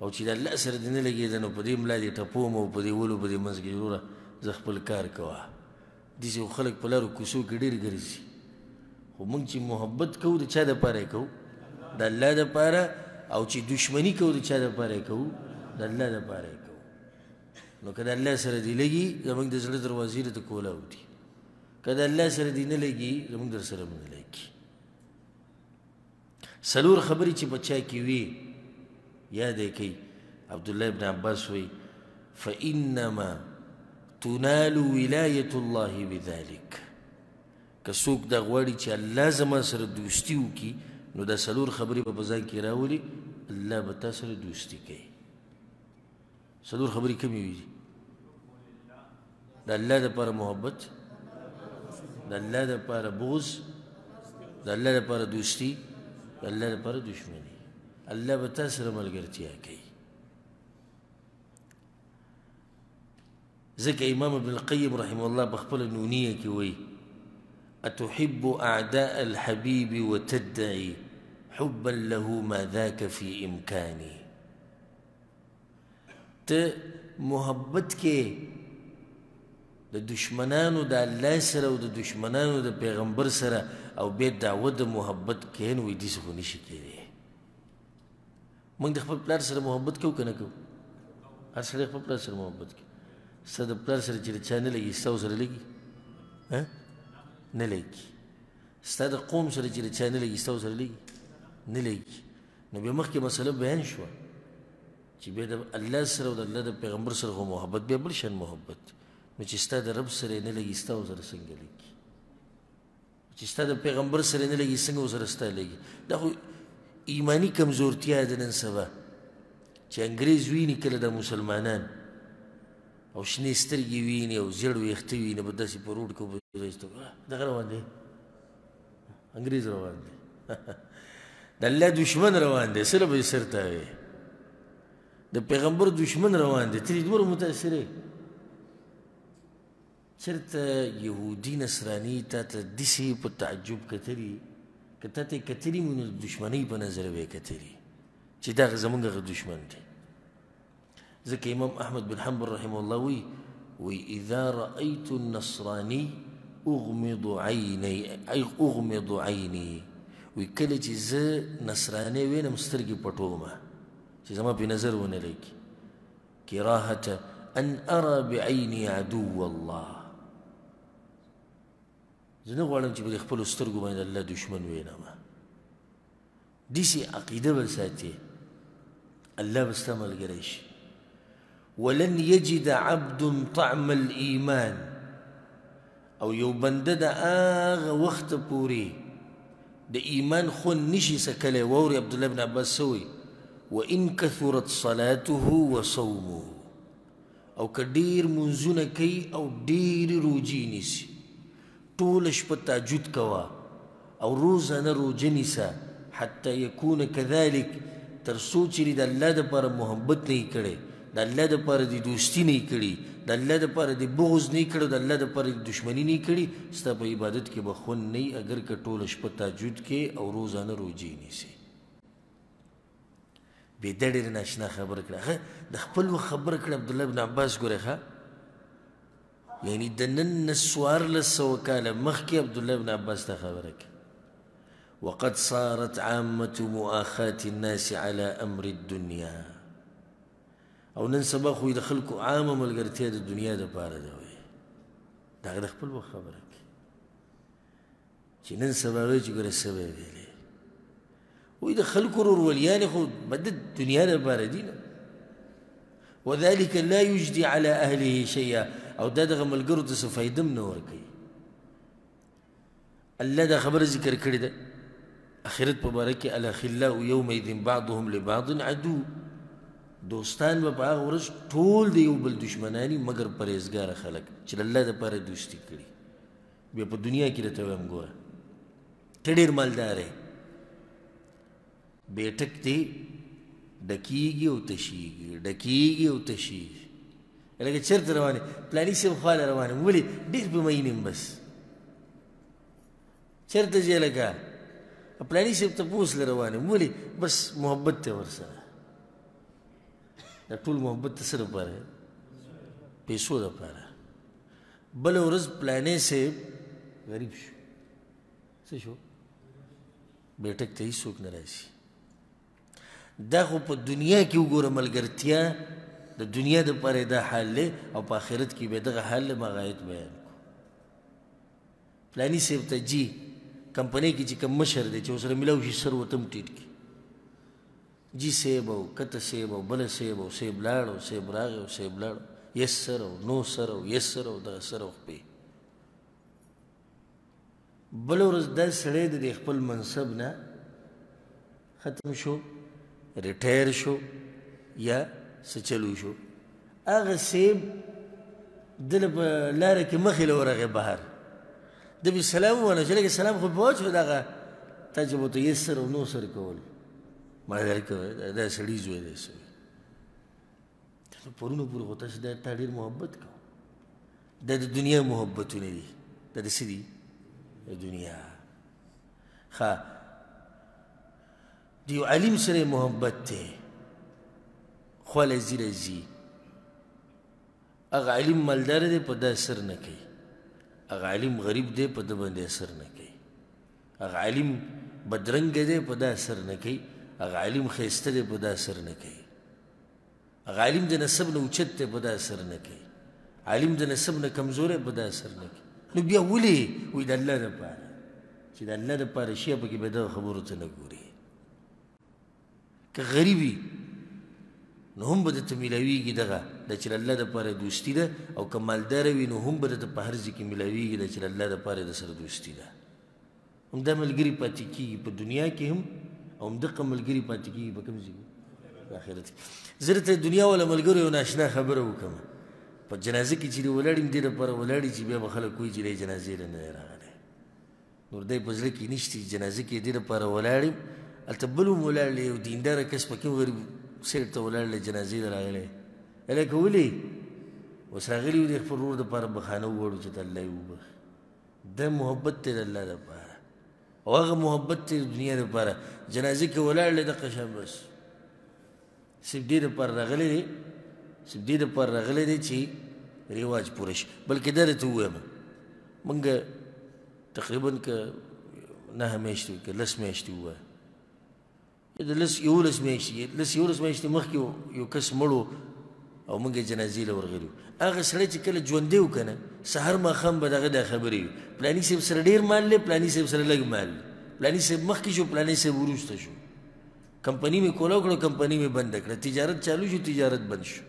او چې د الله سره دې نه لګېده نو په دې ملا دې ټپوم او په دې ولو په دې منځ کې وروره زه خپل کار کوه. داسې خو خلک په لارو کوڅو کې ډېر ګرځي، خو موږ چې محبت کوو د چا دپاره یې کوو؟ د الله دپاره. او چې دښمني کوو د چا دپاره یې کوو؟ د الله دپاره یې کوو. نو که د الله سره دې لګي زموږ د زړه دروازې درته کولاو دي، که د الله سره دې نه لګي زموږ در سره هم نه لګي. څلور خبرې چې په چا کې وي یاد یې کوي. عبدالله ابن عباس وایي فإنما تنال ولایة الله بذلك، که څوک دا غواړي چې الله زما سره دوستي وکړي نو دا څلور خبرې به په ځان کې راولي، الله به تا سره دوستي کوي. څلور خبرې کومې وي؟ د الله دپاره محبت، د الله دپاره بغض، د الله دپاره دوستي، د الله دپاره دښمني. الله به تا سره ملګرتیا کوي. ځکه امام ابن القیم رحمه الله په خپله نونیه کې وایي أتحب أعداء الحبيب وتدعي حبا له ما ذاك في إمكاني. ته محبت کې د دشمنانو د الله سره او د دشمنانو د پیغمبر سره او بیا دعوه د محبت کوې، نو وایي داسې خو نشي کېدی. موږ د خپل پلار سره محبت کوو که نه کوو؟ هر سړی خپل پلار سره محبت کوي. ستا د پلار سره چې د چا نه لګي ستا ورسره لګي؟ نه لګي. ستا د قوم سره چې د چا نه لګي ستا ورسره لګي؟ نه لګي. نو بیا مخکې مسله بیان شوه چې بیا د الله سره او د الله د پیغمبر سره خو محبت بیا بل شان محبت، نو چې ستا د رب سره نه لګي ستا ورسره څنګه لګي؟ چې ستا د پیغمبر سره نه لګي څنګه ورسره ستا لګي؟ دا خو ایماني کمزورتیا ده نن سبا چې انګریز ویني کله دا مسلمانان او شنې سترګې ویني او زیړ ویښته ویني، به داسې په روډ کې دغه روان دی، انګریز روان دی، د الله دښمن روان دی، سره به یې سر تاوې، د پیغمبر دښمن روان دی، ته دې دومره متاثر یې. چېرته یهودي نصراني تا ته داسې په تعجب کتلي، که تا ته یې کتلي وي نو د دښمنۍ په نظر به یې کتلي چې دا زموږ هغه دښمن دی. ځکه امام احمد بن حنبل رحمه الله وایي، وایي اذا رأيت النصراني اغمض عيني، وایي کله چې زه نصراني وینم سترګې پټومه چې زما پې نظر ونه لګي. کراهة ان ارى بعیني عدو الله، زه نه غواړم چې په دې خپلو سترګو باندې د الله دښمن وینم. داسې عقیده به ساتې، الله به ستا ملګری شي. ولن يجد عبد طعم الإيمان، او یو بنده د هغه وخته پورې د ایمان خوند نشي څکلی. واورې عبدالله بن عباس څه وایي؟ وإن كثرت صلاته وصومه، او که ډېر مونځونه کوي او ډېرې روژې نیسي، ټوله شپه تهجد کوه او روزانه روژه نیسه، حتی یکون کذلک، تر څو چې د الله دپاره محبت نه یې کړی، د الله دپاره دې دوستي نه یې کړي، د الله دپاره دې بغض نه یې کړی، د الله دپاره دې دښمني نه یې کړي، ستا په عبادت کې به خوند نه وي اګر که ټوله شپه تهجد کې او روزانه روژې نیسې. بې دا ډېره ناشنا خبره کړه، ښه د خپل وخت خبره کړه عبدالله بن عباس. ګورې ښه، یعنی د نن نه 1400 کاله مخکې عبدالله بن عباس ته خبره کړه. وقد صارت عامة مؤاخاة الناس على أمر الدنيا، او نن سبا خو د خلکو عامه ملګرتیا د دنیا دپاره ده. وایي د هغه د خپل وخت خبره کوي چې نن سبا وایي چې ګوره څه به یې ویلې. وایي د خلکو وروروليانې خو به د دنیا دپاره دي نه. وذلك لا يجدي على أهله شيئا، او دا دغه ملګرو ته څه فایده هم نه ورکوي. الله دا خبره ذکر کړې ده آخرت په باره کې، الاخلاء یومئذ بعضهم لبعض عدو، دوستان به په هغه ورځ ټول د یو بل دښمنان وي مګر پرهېزګاره خلک چې د الله دپاره دوستي کړي. بیا په دنیا کې درته وایم ګوره ته ډېر مالدار یې، بیټک دی ډکېږي او تشېږي، ډکېږي او تشېږي. لکه چېرته روان یې؟ پلاني صاحب خواله روان یم. ولې؟ ډېر په مین یم بس. چېرته ځې؟ لکه پلاني صاحب تپوس له روان یم. ولې؟ بس محبت دی ورسره. دا ټول محبت د څه دپاره؟ پیسو دپاره. بله ورځ پلانی صاحب غریب شو، څه شو؟ بیټک ته هېڅوک نه راځي. دا خو په دنیا کې وګوره ملګرتیا د دنیا دپاره دا حال دی، او په آخرت کې بیا دغه حال له مغایت بیان کړو. پلانی صاحب ته جي کمپنۍ کې چې کوم مشر دی چې ورسره میلاو شي سر ورته هم ټیټ کړي، جي صاحب او کته صاحب او بله صاحب او صاحب لاړ او صاحب راغی او صاحب لاړ، یس سر او نو سر او یس سر او دغه سر او خپې. بله ورځ دا سړی د دې خپل منصب نه ختم شو، ریټایر شو یا څه چلو شو. هغه صاحب دله په لاره کې مخې له ورغی بهر، ده به سلام وویل چې لږ سلام خو به واچوه، دغه تا چې به ورته یس سر او نو سر کول، ما درکه دا سړي زوی دی. سوی پرونو پورې خو تاسو دا تا ډېر محبت کوه. دا د دنیا محبتونه دي، دا د څه دي؟ د دنیا. ښه، د یو عالم سره محبت دی، خواله ځي راځي، هغه عالم مالدار دی په دا اثر نه کوي، هغه عالم غریب دی په ده باندې اثر نه کوي، هغه عالم بدرنګ دی په دا اثر نه کوي، هغه عالم ښایسته دی په دا اثر نه کوي، هغه عالم د نسب نه اوچت دی په دا اثر نه کوي، عالم د نسب نه کمزوری په دا اثر نه کوي. نو بیا ولې؟ وایي د الله دپاره، چې د الله دپاره شی پکې بیا دغه خبرو ته نه ګوري. که غریب وي نو هم به درته میلاویږي دغه دا چې د الله دپاره دوستي ده، او که مالداره وي نو هم به درته په هر ځای کې میلاویږي دا چې د الله دپاره د سره دوستي ده. همدا ملګري پاتې کېږي په دنیا کې هم، او همدغه ملګري پاتې کېږي په کوم ځای کې؟ په آخرت کې. زه درته دنیا والا ملګرو یو ناشنا خبره وکړم. په جنازه کې چې دی ولاړ یم، دې دپاره ولاړ چې بیا به خلک وایي چې دی جنازې له نه دی راغلی، نور دی په زړه کې نشته چې جنازه کې دې دپاره ولاړ یم. هلته بل هم ولاړ دی، یو دینداره کس پکې هم غریب سیټ ته ولاړ دی، جنازې له راغلی. هلکه ولې؟ اوس راغلي یو د خپل ورور دپاره بخښنه وغواړو چې ته الله یې وبخښي. دا محبت دی د الله دپاره، او هغه محبت دی د دنیا دپاره. جنازه کې ولاړ دی دقه شان، بس صرف دې دپاره راغلی دی، صرف دې دپاره راغلی دی چې رواج پوره شي. بلکې دا درته ووایم، موږ تقریبا که 9 میاشتې که 10 میاشتې ووایه، د 10 11 میاشتې، 10 11 میاشتې مخکې یو کس مړ و او موږ یې جنازې له ورغلي وو. هغه سړی چې کله ژوندی و که نه، سهار ماښام به د هغه دا خبرې وي، پلاني صاحب سره ډېر مال دی، پلاني صاحب سره لږ مال دی، پلاني صاحب مخکې شو، پلاني صاحب وروسته شو، کمپني مې کولاو کړه، کمپني مې بنده کړه، تجارت چالو شو، تجارت بند شو.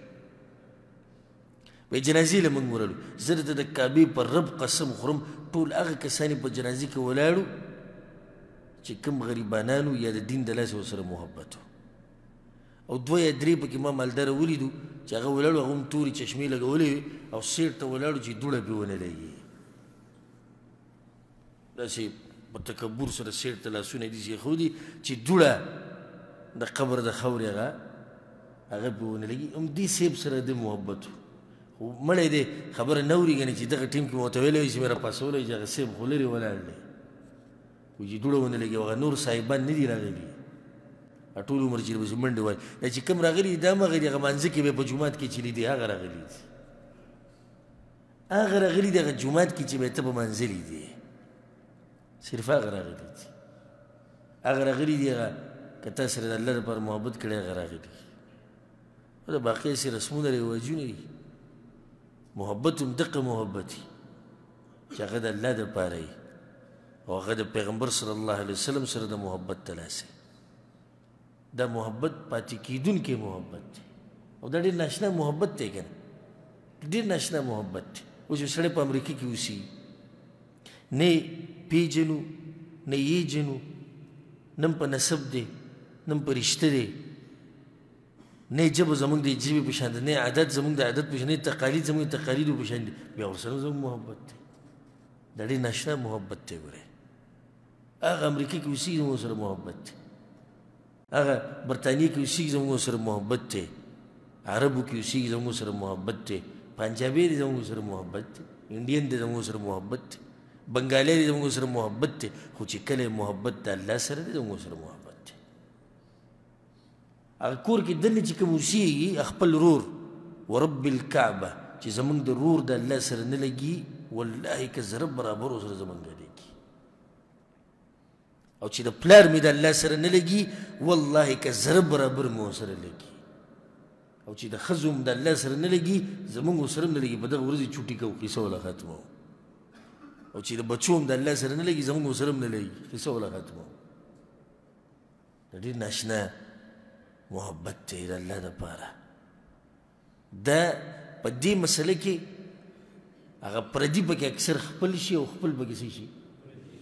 وایي جنازې له موږ ورغلو، زه درته د کعبې پر رب قسم خورم، ټول هغه کسان یې په جنازې کې ولاړو چې کوم غریبانانو یا د دین د لاسه ورسره محبت و، او 2 یا 3 پکې ما مالداره ولیدو چې هغه ولاړو، هغه هم تورې چشمې لګولې وې او سیټ ته ولاړو چې دوړه پرې ونه لګي، داسې په تکبر سره سیټ ته لاسونه داسې ایښودي چې دوړه د قبر د خاورې هغه پرې ونه لګي. هم دې صاحب سره د محبت و، خو مړی دی خبره نه اوري، ګنې چې دغه ټیم کې مې ورته ویلی وای چې مې راپاڅولی چې هغه صاحب خو لرې ولاړ دی، وایي چې دوړه ونه لګي، هغه نور صاحبان نه دي راغلي، ټول عمر چې پسې منډې وهي، دا چې کوم راغلي دي دا هم هغه دي، هغه مانځه کې به په جومات کې چې لیدي هغه راغلي دي، هغه راغلي دي، هغه جومات کې چې به ته په مانځه لیدې، صرف هغه راغلي دي، هغه راغلي دي، هغه که تا سره د الله لپاره محبت کړی هغه راغلي دي. دا باقي هسې رسمونه رواجونه دي. محبت هم دقه محبت وي چې هغه د الله دپاره وي او هغه د پیغمبر صلی الله علیه وسلم سره د محبت تلاسه. دا محبت پاتې کېدونکی محبت دی، او دا ډېر ناشنا محبت دی که نه، ډېر ناشنا محبت دی. اوس یو سړی په امریکا کې اوسي، نه یې پېژنو نه یې جنو، نه هم په نسب دی، نه هم په رشته دی، نه یې ژبه زموږ د ژبې په شان ده، نه یې عادت زموږ د عادت په شان، نه یې تقالید زموږ د تقالیدو په شان دي، بیا ورسره زموږ محبت دی. دا ډېر ناشنا محبت دی. ګورئ هغه امریکا کې اوسېږي زموږ سره محبت دی، هغه برتانیې کې اوسېږي زموږ سره محبت دی، عربو کې اوسېږي زموږ سره محبت دی، پنجابي دی زموږ سره محبت دی، انډین دی زموږ سره محبت دی، بنګالی دی زموږ سره محبت دی. خو چې کله محبت د الله سره دی زموږ سره محبت دی. هغه کور کې دننه چې کوم اوسېږي خپل رور، ورب الکعبه چې زموږ د رور د الله سره نه لګي، والله که ذره برابر ورسره زموږ لګي، او چې د پلار مې د الله سره نه لګي، والله که ذره برابر مې ورسره لګي، او چې د ښځو هم د الله سره نه لګي زموږ ورسره هم نه لګي، په دغه ورځې چوټي کوو قصه وله ختموو. او چې د بچو هم د الله سره نه لګي زموږ ورسره هم نه لګي، قصه وله ختموو. دا ډېر ناشنا محبت دی د الله دپاره. دا په دې مسله کې هغه پردي پکې اکثر خپل شي او خپل پکې څه شي،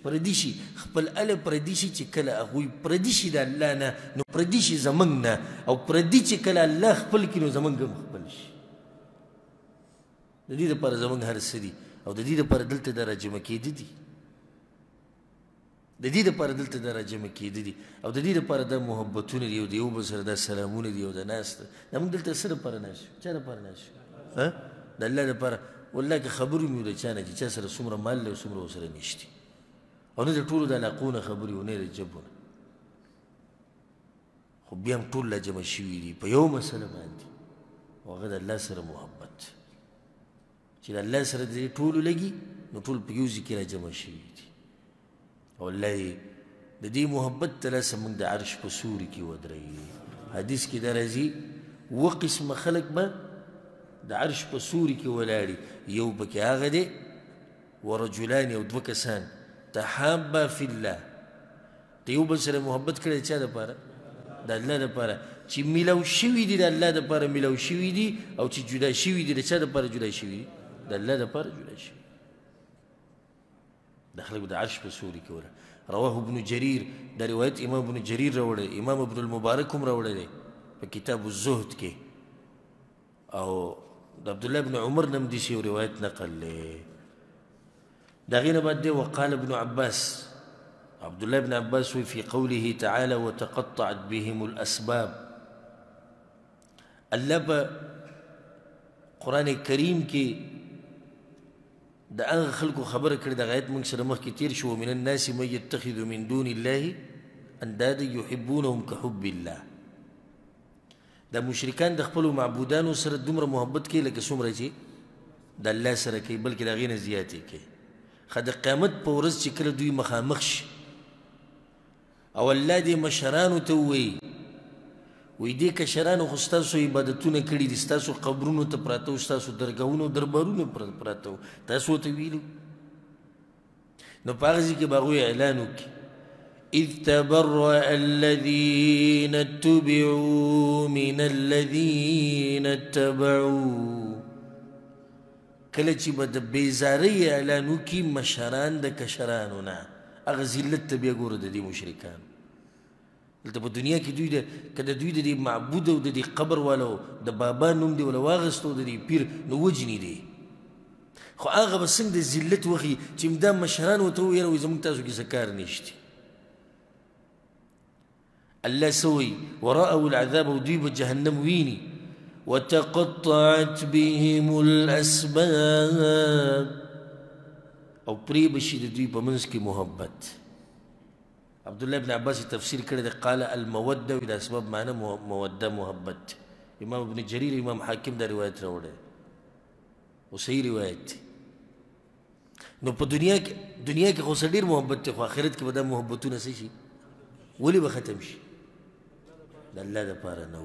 پردي شي، خپل اله پردي شي. چې کله هغوی پردي شي د الله نه نو پردي شي زموږ نه، او پردي چې کله الله خپل کړي نو زموږ هم خپل شي. د دې دپاره زموږ هر څه دي، او د دې دپاره دلته دا راجمع کېده دي، د دې دپاره دلته دا راجمع کېده دي، او د دې دپاره دا محبتونه دي، او د یو بل سره دا سلامونه دي، او د ناسته دا موږ دلته څه دپاره ناست یو؟ چا دپاره ناست یو؟ د الله دپاره. والله که خبرې مې د چا نه چې چا سره څومره مال دی او څومره ورسره نشتي، او نه د ټولو د علاقو نه خبرې او نه د ژبو نه، خو بیا هم ټول راجمع شوي دي په یو مسله باندې، او هغه د الله سره محبت. چې د الله سره د دې ټولو لګي نو ټول په یو ځای کې راجمع شوي دي. او الله یې د دې محبت ته لاسه موږ د عرش په سوري کې ودروي. حدیث کې دا راځي اووه قسمه خلک به د عرش په سوري کې ولاړي، یو پکې هغه دی ورجلان، او دوه کسان تحابا فی الله، د یو بل سره محبت کړی د چا دپاره؟ د الله دپاره، چې میلاو شوي دي د الله دپاره میلاو شوي دي، او چې جدا شوي دي د چا دپاره جدا شوي دي؟ د الله دپاره جدا شوي. د خلکو د عرش په سوري کې ولاړ. رواه ابن جریر، دا روایت امام ابن جریر راوړی، امام ابن المبارک هم راوړی دی په کتاب الزهد کې، او د عبدالله بن عمر نه هم داسې یو روایت نقل دی. د هغې نه بعد دی وقال ابن عباس، عبدالله بن عباس وایي فی قوله تعالی وتقطعت بهم الاسباب. الله په قرآن کریم کې د هغه خلکو خبره کړې، دغه آیت موږ سره مخکې تېر شو، ومن الناس من یتخذ من دون الله اندادا یحبونهم کحب الله. دا مشرکان د خپلو معبودانو سره دومره محبت کوي لکه څومره چې د الله سره کوي، بلکې د هغې نه زیات یې کوي. ښه د قیامت په ورځ چې کله دوی مخامخ شي او الله دې مشرانو ته ووایي، وایي دې کشرانو خو ستاسو عبادتونه کړي دي، ستاسو قبرونو ته پراته وو، ستاسو درګاهونو دربارونو پراته وو، تاسو ورته ویلي. نو په هغه ځای کې به هغوی اعلان وکړي، اذ تبرأ الذين اتبعوا من الذين اتبعوا. کله چې به د بېزارۍ اعلان وکړي مشران د کشرانو نه، هغه ذلت ته بیا ګوره د دې مشرکانو. دلته په دنیا کې دوی که د دوی د دې معبود او د دې قبر والو د بابا نوم دې وله واخیستو د دې پیر، نو وژني دی. خو هغه به څنګه د ذلت وښیي چې دا مشران ورته ووایي، یاره وایي زموږ تاسو کې څه کار نشته. الله څه وایي؟ ورأوا العذاب، او دوی به جهنم ویني. وتقطعت بهم الأسباب، او پرې به شي د دوی په منځ کې محبت. عبدالله بن عباس تفسیر کړی دی، قال الموده، د اسباب معنی موده محبت. امام ابن جریر امام حاکم دا روایت راوړی او صحیح روایت دی. نو په دنیا کې خو څه ډېر محبت دی، خو آخرت کې به دا محبتونه څه شي؟ ولې به ختم شي؟ د الله دپاره نه و.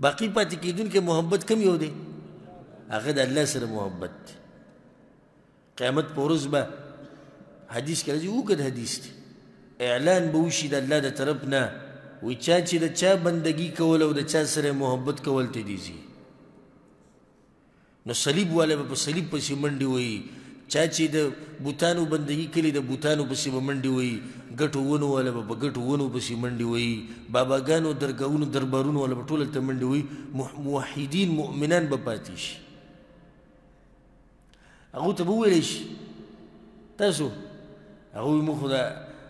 باقي پاتې کېدونکی محبت کوم یو دی؟ هغه د الله سره محبت دی. قیامت په ورځ به حدیث کې راځي، اوږد حدیث دی، اعلان به وشي د الله د طرف نه، وایي چا چې د چا بندګي کوله او د چا سره محبت کول ته دي ځي. نو صلیب والا به په صلیب پسې منډې وهي، چا چې د بوتانو بندګي کړې د بوتانو پسې به منډې وهي، ګټو ونو والا به په ګټو ونو پسې منډې وهي، باباګانو درګاهونو دربارونو والا به ټول هلته منډې وهي. موحدین مؤمنان به پاتې شي. هغو ته به وویلی شي تاسو، هغوی موږ خو د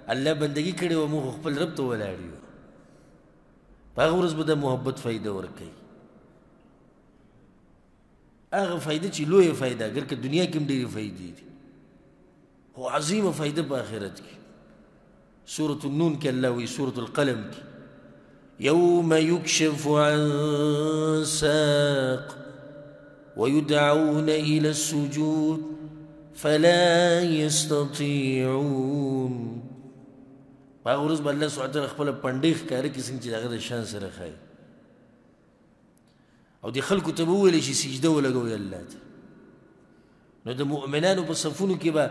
الله بندګي کړې وه، موږ خو خپل رب ته ولاړ یو. په هغه ورځ به د محبت فایده ورکوي، هغه فایده چې لویه فایده، اګر که دنیا کې هم ډېرې فایدې دي، خو عظیمه فایده په آخرت کې. سورة النون کې الله وایي، سورة القلم کې، یوم یکشف عن ساق ويدعون إلى السجود فلا يستطيعون. په هغه ورځ به الله سبحانه وتعالی خپله پنډۍ ښکاره کړي، څنګه چې د هغه د شان سره ښایي، او دې خلکو ته به وویلی شي سجده ولګوئ الله ته. نو د مؤمنانو په صفونو کې به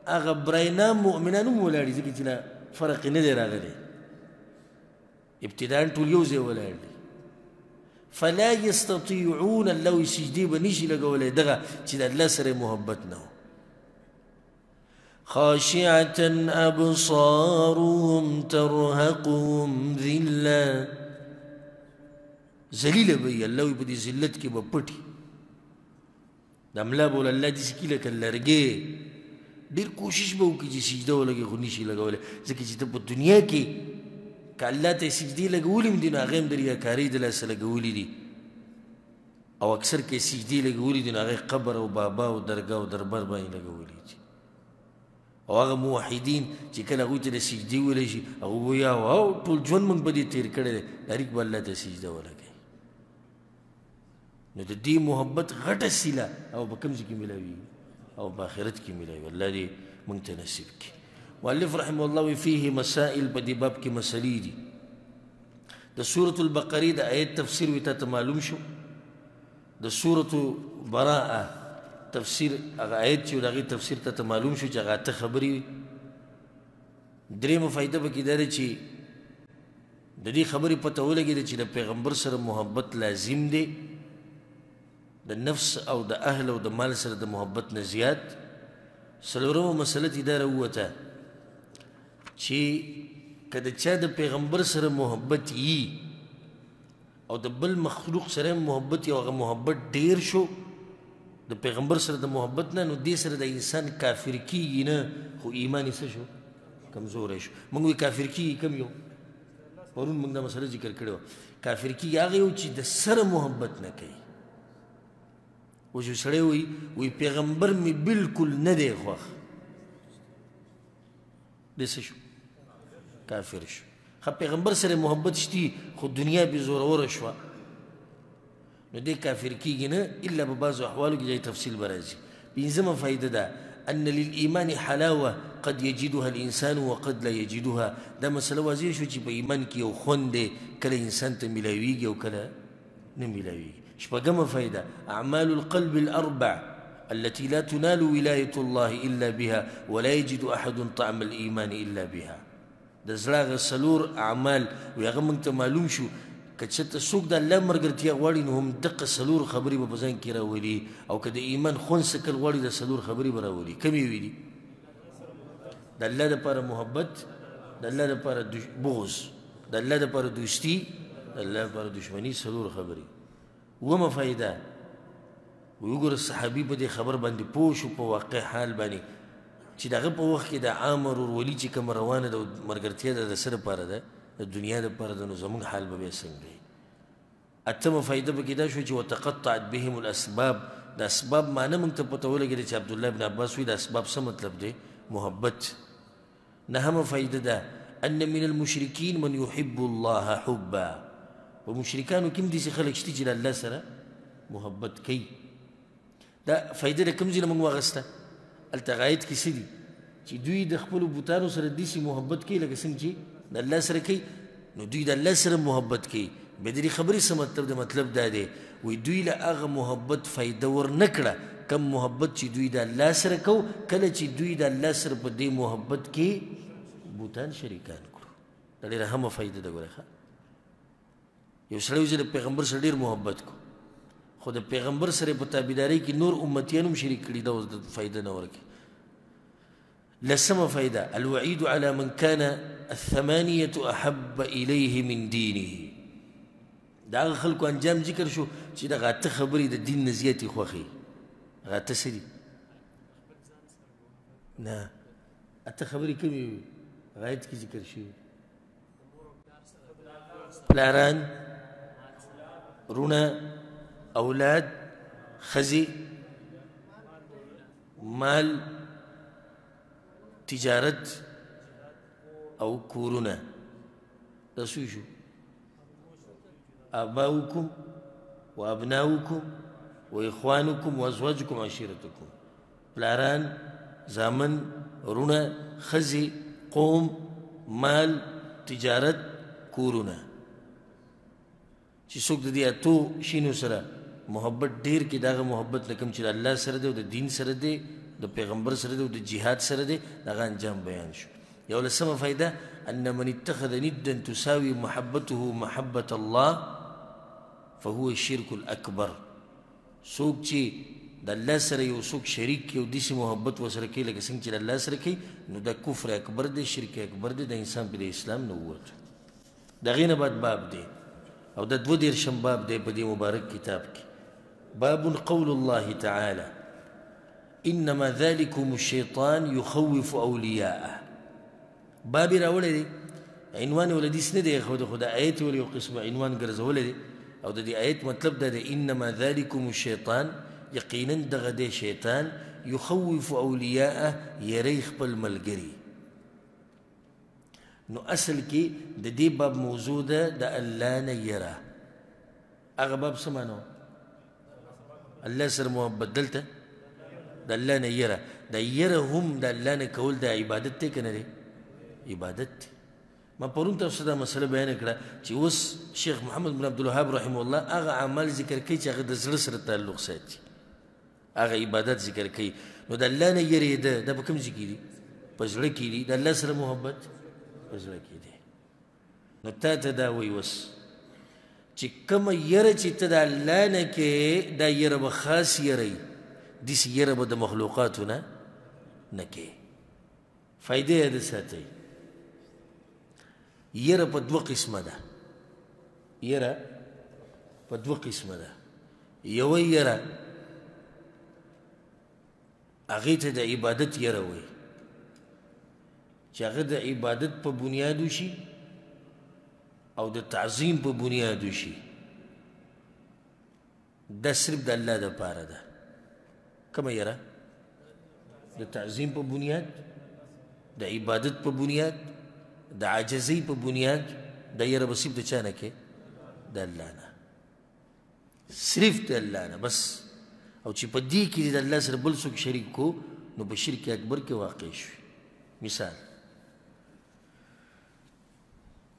هغه برای نام مؤمنان هم ولاړ دي، ځکه چې لا فرق نه دی راغلی، ابتداء ټول یو ځای ولاړ دي. فلا يستطيعون، الله وایي سجدې به نشي لګولی دغه چې د الله سره محبت نه و. خاشعة أبصارهم ترهقهم ذلة، ذلیله به یې الله وایي په دې ذلت کې به پټي. د ملا به الله داسې کړي لکه لرګی، ډېر کوشش به وکړي چې سجده ولګوي خو نشي لګولی، ځکه چې ته په دنیا کې که الله ته سجدې لګولي هم دي نو هغه هم د ریاکارۍ د لاسه لګولي دي، او اکثر که سجدې لګولي دي نو هغه قبر او بابا او درګاه او دربار باندې لګولي دي. او هغه موحدین چې کله هغوی ته د سجدې ویلی شي، هغوی وایي او ټول ژوند موږ په دې تېر کړی دی، ډایرک به الله ته سجده ولګوي. نو د دې محبت غټه سیله او په کوم ځای کې میلاویږي؟ او په آخرت کې میلاویږي. الله دې موږ ته نصیب کړي. مؤلف رحمه الله وایي فيه مسائل، په دې باب کې مسلې دي. د سورة البقرې د آیت تفسیر وي تا ته معلوم شو، د سورة براءة تفسیر هغه آیت چې د هغې تفسیر تا ته معلوم شو چې هغه اته خبرې وي. درېیمه فایده پکې دا ده چې د دې خبرې پته ولګېده چې د پیغمبر سره محبت لازم دی، د نفس او د اهل او د مال سره د محبت نه زیات. څلورمه مسله ترې دا راووته چې که د چا د پیغمبر سره محبت یي او د بل مخلوق سره هم محبت یي او هغه محبت ډېر شو د پیغمبر سره د محبت نه، نو دې سره د انسان کافر کېږي نه، خو ایمان یې څه شو؟ کمزوری شو. موږ وایو کافر کېږي کوم یو؟ پرون موږ دا مسله ذکر کړې وه. کافر کېږي هغه یو چې د سره محبت نه کوي. اوس یو سړی وایي وایي پیغمبر مې بالکل نه دی خوښ، دی څه شو؟ کافر شو. ښه پیغمبر سره محبت شتي خو دنیا بې زوروره شوه، نو دی کافر کېږي نه، الا په بعضو احوالو کې د تفصیل به راځي. پنځمه فایده ده ان للایمان حلاوه قد یجدها الانسان وقد لا یجدها. دا مسله واضح شو چې په ایمان کې یو خوند دی، کله انسان ته میلاویږي او کله نه میلاویږي. شپږمه فایده اعمال القلب الاربع التي لا تنال ولاية الله إلا بها ولا يجد أحد طعم الإيمان إلا بها. د زړه هغه څلور اعمال وي، هغه موږ ته معلوم شو که چېرته څوک د الله ملګرتیا غواړي نو هم دقه څلور خبرې به په ځان کې راولي، او که د ایمان خوند څکل غواړي د څلور خبرې به راولي. کومې وي دي؟ د الله دپاره محبت، د الله دپاره بغض، د الله دپاره دوستي، د الله دپاره دښمني، څلور خبرې. اوومه فایده وګوره صحابي په دې خبر باندې پوه شو په واقع حال باندې چې د هغه په وخت کې د عامه ورورولي چې کومه روانه ده او ملګرتیا ده د څه دپاره ده؟ د دنیا دپاره ده، نو زموږ حال به بیا څنګه وي؟ اتمه فایده پکې دا شوه چې وتقطعت بهم الاسباب. د اسباب معنی موږ ته پته ولګېده چې عبدالله بن عباس وایي د اسباب څه مطلب دی؟ محبت. نهمه فایده ده ان من المشرکین من یحب الله حبا. په مشرکانو کې هم داسې خلک شته چې د الله سره محبت کوي. دا فایده د کوم ځای نه موږ واخیسته؟ هلته غایت کې څه دي چې دوی د خپلو بتانو سره داسې محبت کوي لکه څنګه چې د الله سره کوي، نو دوی د الله سره محبت کوي. بیا د دې خبرې څه مطلب دی؟ مطلب دا دی وایي دوی له هغه محبت فایده ورنه کړه کوم محبت چې دوی د الله سره کو، کله چې دوی د الله سره په دې محبت کې بتان شریکان کړو. دا ډېره اهمه فایده ده. ګوره ښه، یو سړی وایي زه د پیغمبر سره ډېر محبت کوم، خو د پیغمبر سره په تابعدارۍ کې نور امتیان هم شریک کړي، دا اوس د فایده نه ورکوي. لسمه فایده الوعید علی من کان الثمانیة احب الیه من دینه. د هغه خلکو انجام ذکر شو چې دغه اته خبرې د دین نه زیاتې خوښوي. هغه اته څه دي؟ نه، اته خبرې کومې وي؟ غایت کې ذکر شوي: پلاران، رونه، اولاد، ښځې، مال، تجارت او کورونه. دا څه شو؟ آباؤکم و ابناؤکم و اخوانکم و ازواجکم و عشیرتکم. پلاران، زامن، رونه، ښځې، قوم، مال، تجارت، کورونه. چې څوک د دې اتو شینو سره محبت ډېر کړي، د هغه محبت نه کوم چې د الله سره دی او د دین سره دی، د پیغمبر سره دی او د جهاد سره دی، د هغه انجام بیان شو. یو لسمه فایده ان من اتخذ ندا تساوي محبته محبة الله فهو الشرك الأکبر. څوک چې د الله سره یو څوک شریک کړي او داسې محبت ورسره کوي لکه څنګه چې د الله سره کوي، نو دا کفر اکبر دی، شرک اکبر دی، د انسان په د اسلام نه ووت. د هغې نه بعد باب دی، او دا 32 باب دی په دې مبارک کتاب کې. باب قول الله تعالی انما ذلكم الشیطان يخوف اولیاءه. باب یې راوړی دی، عنوان یې ولې داسې نه دی ایښودی، خو د آیت یې ولې یو قسم عنوان ګرځولی دی. او د دې آیت مطلب دا دی انما ذلكم الشیطان، یقینا دغه دی شیطان، يخوف اولیاءه، یری خپل ملګري. نو اصل کې د دې باب موضوع ده د الله نه یره. هغه باب څه معنی؟ الله سره محبت، دلته د الله نه یره. د یره هم د الله نه کول د عبادت دی که نه دی؟ عبادت دی. ما پرون تاسو دا مسله بیان کړه چې اوس شیخ محمد بن عبدالوهاب رحمه الله هغه عمل ذکر کوي چې هغه د زړه سره تعلق ساتي، هغه عبادت ذکر کوي. نو د الله نه یرېده دا په کوم ځای کې دي؟ په زړه کې دي. د الله سره محبت په زړه کې دی. نو تا ته دا وایي اوس چې کومه یره چې ته د الله نه کې، دا یره به خاص یره وي، داسې یره به د مخلوقاتو نه نه کې. فایده یې د ساتئ. یره په دوه قسمه ده. یره په دوه قسمه ده. یوه یره هغې ته د عبادت یره وایي، چې هغه د عبادت په بنیاد وشي او د تعظیم په بنیاد وشي. دا صرف د الله دپاره ده. کومه یره؟ د تعظیم په بنیاد، د عبادت په بنیاد، د عاجزۍ په بنیاد. دا یره به صرف د چا نه کې؟ د الله نه، صرف د الله نه بس. او چې په دې کې د الله سره بل څوک شریک کو، نو په شرک اکبر کې واقع شوي. مثال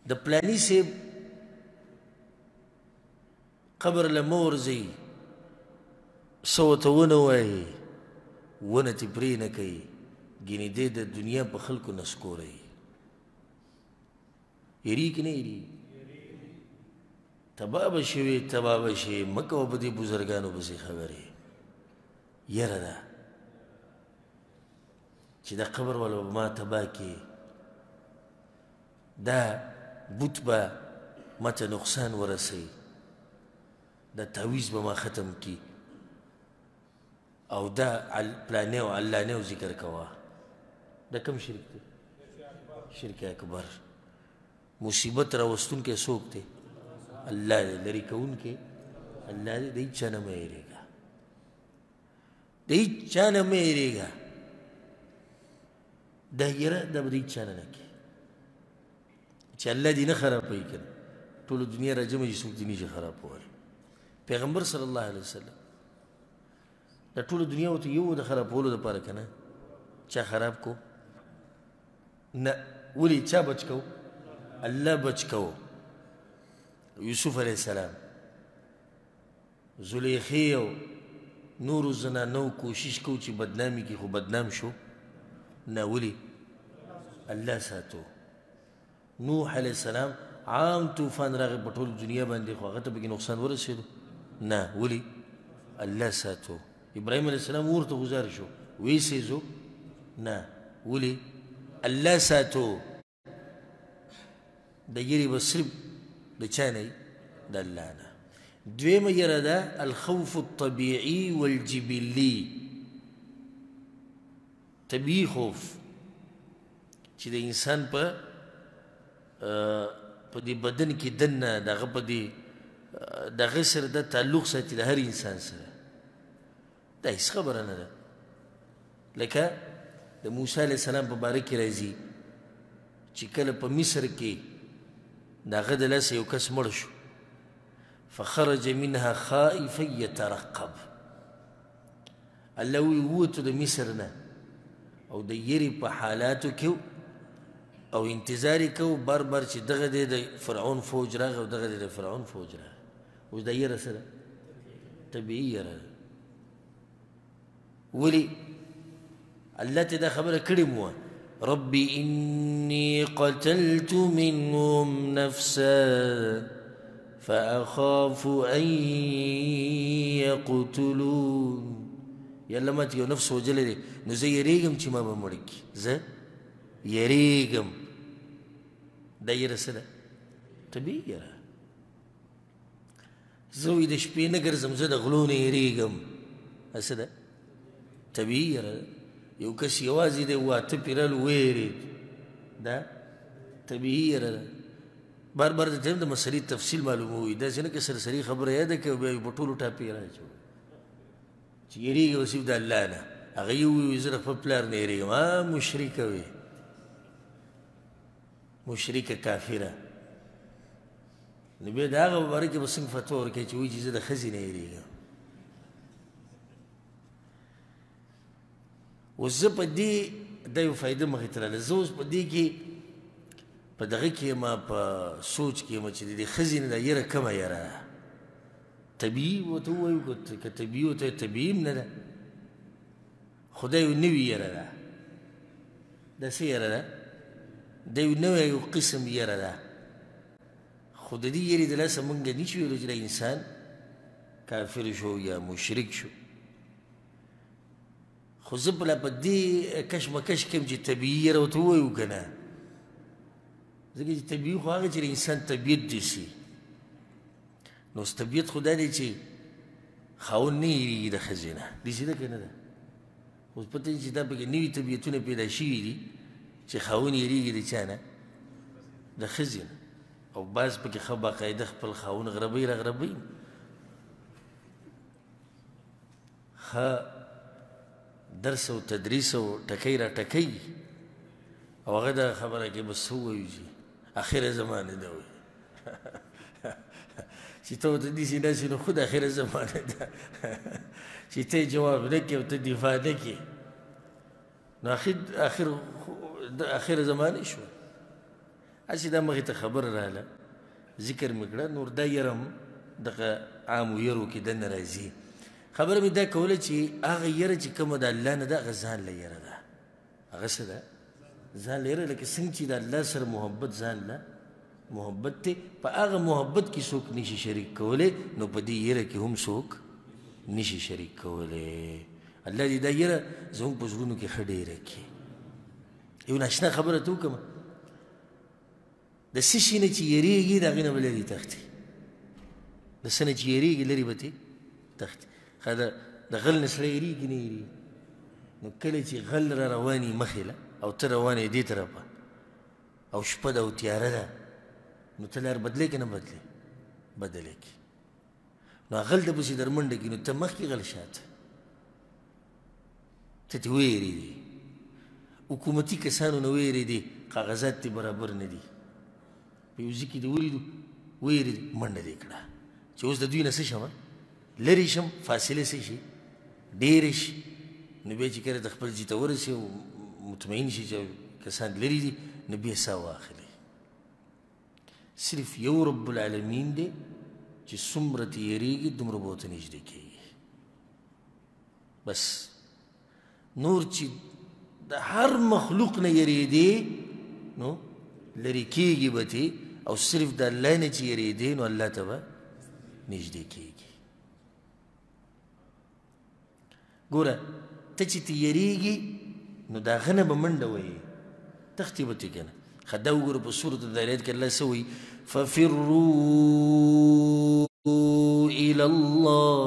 د پلاني صاحب قبر له مه ورځئ، څه ورته ونه وایئ، ونه ترې پرې نه کوي، ګینې دی د دنیا په خلکو نسکوروي. یریږي که نه یریږي؟ تباه به شوې، تباه به شې، مه کوه په دې بزرګانو پسې خبرې. یره ده چې د قبر والا به ما تباه کړي، دا بت به ما ته نقصان ورسوي، دا تعویذ به ما ختم کړي، او دا پلانې او علانې او ذکر کوه. دا کوم شرک دی؟ شرک اکبر. مصیبت راوستونکی څوک دی؟ الله دی. لرې کوونکی الله دی. د هیچا نه مه یېرېږه، د هیچا نه مه یېرېږه. دا یره دا به د هیچا نه نه کوي چې الله دې نه خرابوي. که نه ټوله دنیا راجمع شي څوک دې نه شي خرابولی. پیغمبر صلی الله علیه وسلم دا ټوله دنیا ورته یو د خرابولو دپاره که نه چا خراب کو؟ نه. ولې چا بچ کو؟ الله بچ کو. یوسف علیه السلام، زلیخې او نورو زنانو کوشش کو چې بدنامي کړي، خو بدنام شو نه. ولې؟ الله ساتو. نوح علیه السلام عام طوفان راغی په ټوله دنیا باندې، خو هغه ته پکې نقصان ورسېدو نه. ولې؟ الله ساتو. ابراهیم علیه السلام اور ته ګوزار شو، ویې سېزو نه. ولې؟ الله ساتو. د یرې به صرف د چا نه وي؟ د الله نه. دویمه یره ده الخوف الطبیعي والجبلي، طبیعي خوف چې د انسان په دې بدن کې دننه د هغه په دې د هغه سره د تعلق ساتي، د هر انسان سره. دا هېڅ خبره نه ده. لکه د موسی علیه السلام په باره کې راځي چې کله په مصر کې د هغه د لاسه یو کس مړ شو، فخرج منها خائفا يترقب. الله وی ووتو د مصر نه او د یرې په حالاتو کې او انتظار یې کوو بار بار چې دغه دی د فرعون فوج راغی او دغه دی د فرعون فوج راغی. اوس دا یره څه ده؟ طبیعي یره ده. ولې؟ الله ته دا خبره کړې مو وه، رب إني قتلت منهم نفسا فأخاف أن يقتلون. یاله ما ته یو نفس وژلی دی، نو زه یېرېږم چې ما به مړ کړي، زه یېرېږم. دا یره څه ده؟ طبیعي یره. زه وایي د شپې نه ګرځم، زه د غلو نه یېرېږم. څه ده؟ طبیعي یره ده. یو کس یوازې دی واته پرې رالو ویرېد، دا طبیعي یره ده. بار بار د ټایم د مسلې تفصیل معلوموي، داسې نه که سرسري خبره یاده کړې او بیا یې په ټولو ټاپې راچوي چې یېرېږي به صرف د الله نه. هغه یې ووایي زه د خپل پلار نه یېرېږم. مشرکه وي، مشرکه کافره. نو بیا د هغه په باره کې به څنګه فتوا ورکوي چې وایي چې زه د ښځې نه یېرېږم؟ اوس زه په دې دا یو فایده مخې ته راغله. زه اوس په دې کې په دغه کې یم، په سوچ کې یم چې د دې ښځې نه دا یره کومه یره ده؟ طبیعي ورته ووایو که طبیعي ورته طبیعي هم نه ده، خو دا یو نوې یره ده. دا څه یره ده؟ دا یو نوی یو قسم یره ده. خو د دې یرې د لاسه موږ نه شو ویلی چې دا انسان کافر شو یا مشرک شو. خو زه په لا په دې کشمکش کې یم چې طبیعي یره ورته ووایو که نه، ځکه چې طبیعي خو هغه چې د انسان طبیعت دې سي. نو اوس طبیعت خو دا دی چې خاوند نه یېرېږي د ښځې نه، داسې ده که نه ده؟ اوس پته چې دا پکې نوي طبیعتونه پیدا شوي دي چې خاوند یېرېږي د چا نه؟ د ښځې نه. او بعض پکې ښه باقاعده خپل خاوند غربوي راغربوي، ښه درس او تدریس او ټکۍ را ټکۍ، او هغه دغه خبره کې بس څه ووایو چې اخره زمانه ده وایي چې ته ورته داسې داسې نو خود اخره زمانه ده چې ته یې جواب نه کړې او ته دفاع نه کړې. نو اخر اخر د اخر زمانه شو. هسې دا مخې ته خبره راغله، ذکر مې کړه. نور دا یره هم دغه عامو یرو کې دننه راځي. خبره مې دا کوله چې هغه یره چې کومه د الله نه ده، هغه ځان له یره ده. هغه څه ده؟ ځان له یره. لکه څنګه چې د الله سره محبت ځان له محبت دی، په هغه محبت کې څوک نشي شریک کولی، نو په دې یره کې هم څوک نشي شریک کولی. الله دې دا یره زموږ په زړونو کې ښه ډېره کړي. یو ناشنا خبره ته وکړم، د څه شي نه چې یېرېږي د هغې نه به لرې تښتي، د څه نه چې یېرېږي لرې به ترې تښتي. ښه د غل نه سړی یېرېږي نه یېرېږي؟ نو کله چې غل را روان یي مخې له او ته روان یې دې طرفه او شپه ده او تیاره ده، نو ته لار بدلې که نه بدلې؟ بدلې کړي. نو غل د پسې در منډه کړي، نو ته مخکې غل شاته، ته ترې ویرېدې. حکومتي کسانو نه ویرېدې، کاغذات دې برابر نه دي، په یو ځای کې دې ولیدو ویرېدې، منډه دې کړه چې اوس د دوی نه څه شم، لرې شم، فاصله څه شي ډېره شي. نو بیا چې کله د خپل ځای ته ورسې او مطمئن شي چې کسان لرې دي، نو بیا ساه واخلې. صرف یو رب العالمین دی چې څومره ترې یېرېږي دومره به ورته نږدې کېږي. بس نور چې د هر مخلوق نه یېرېدې نو لرې کېږي به ترې، او صرف د الله نه چې یېرېدې نو الله ته به نږدې کېږي. ګوره ته چې ترې یېرېږي نو د هغه نه به منډه وهې، تښتې به ترې که نه. ښه دا وګوره په سورة الذاریات کې الله څه وایي؟ ففروا إلى الله.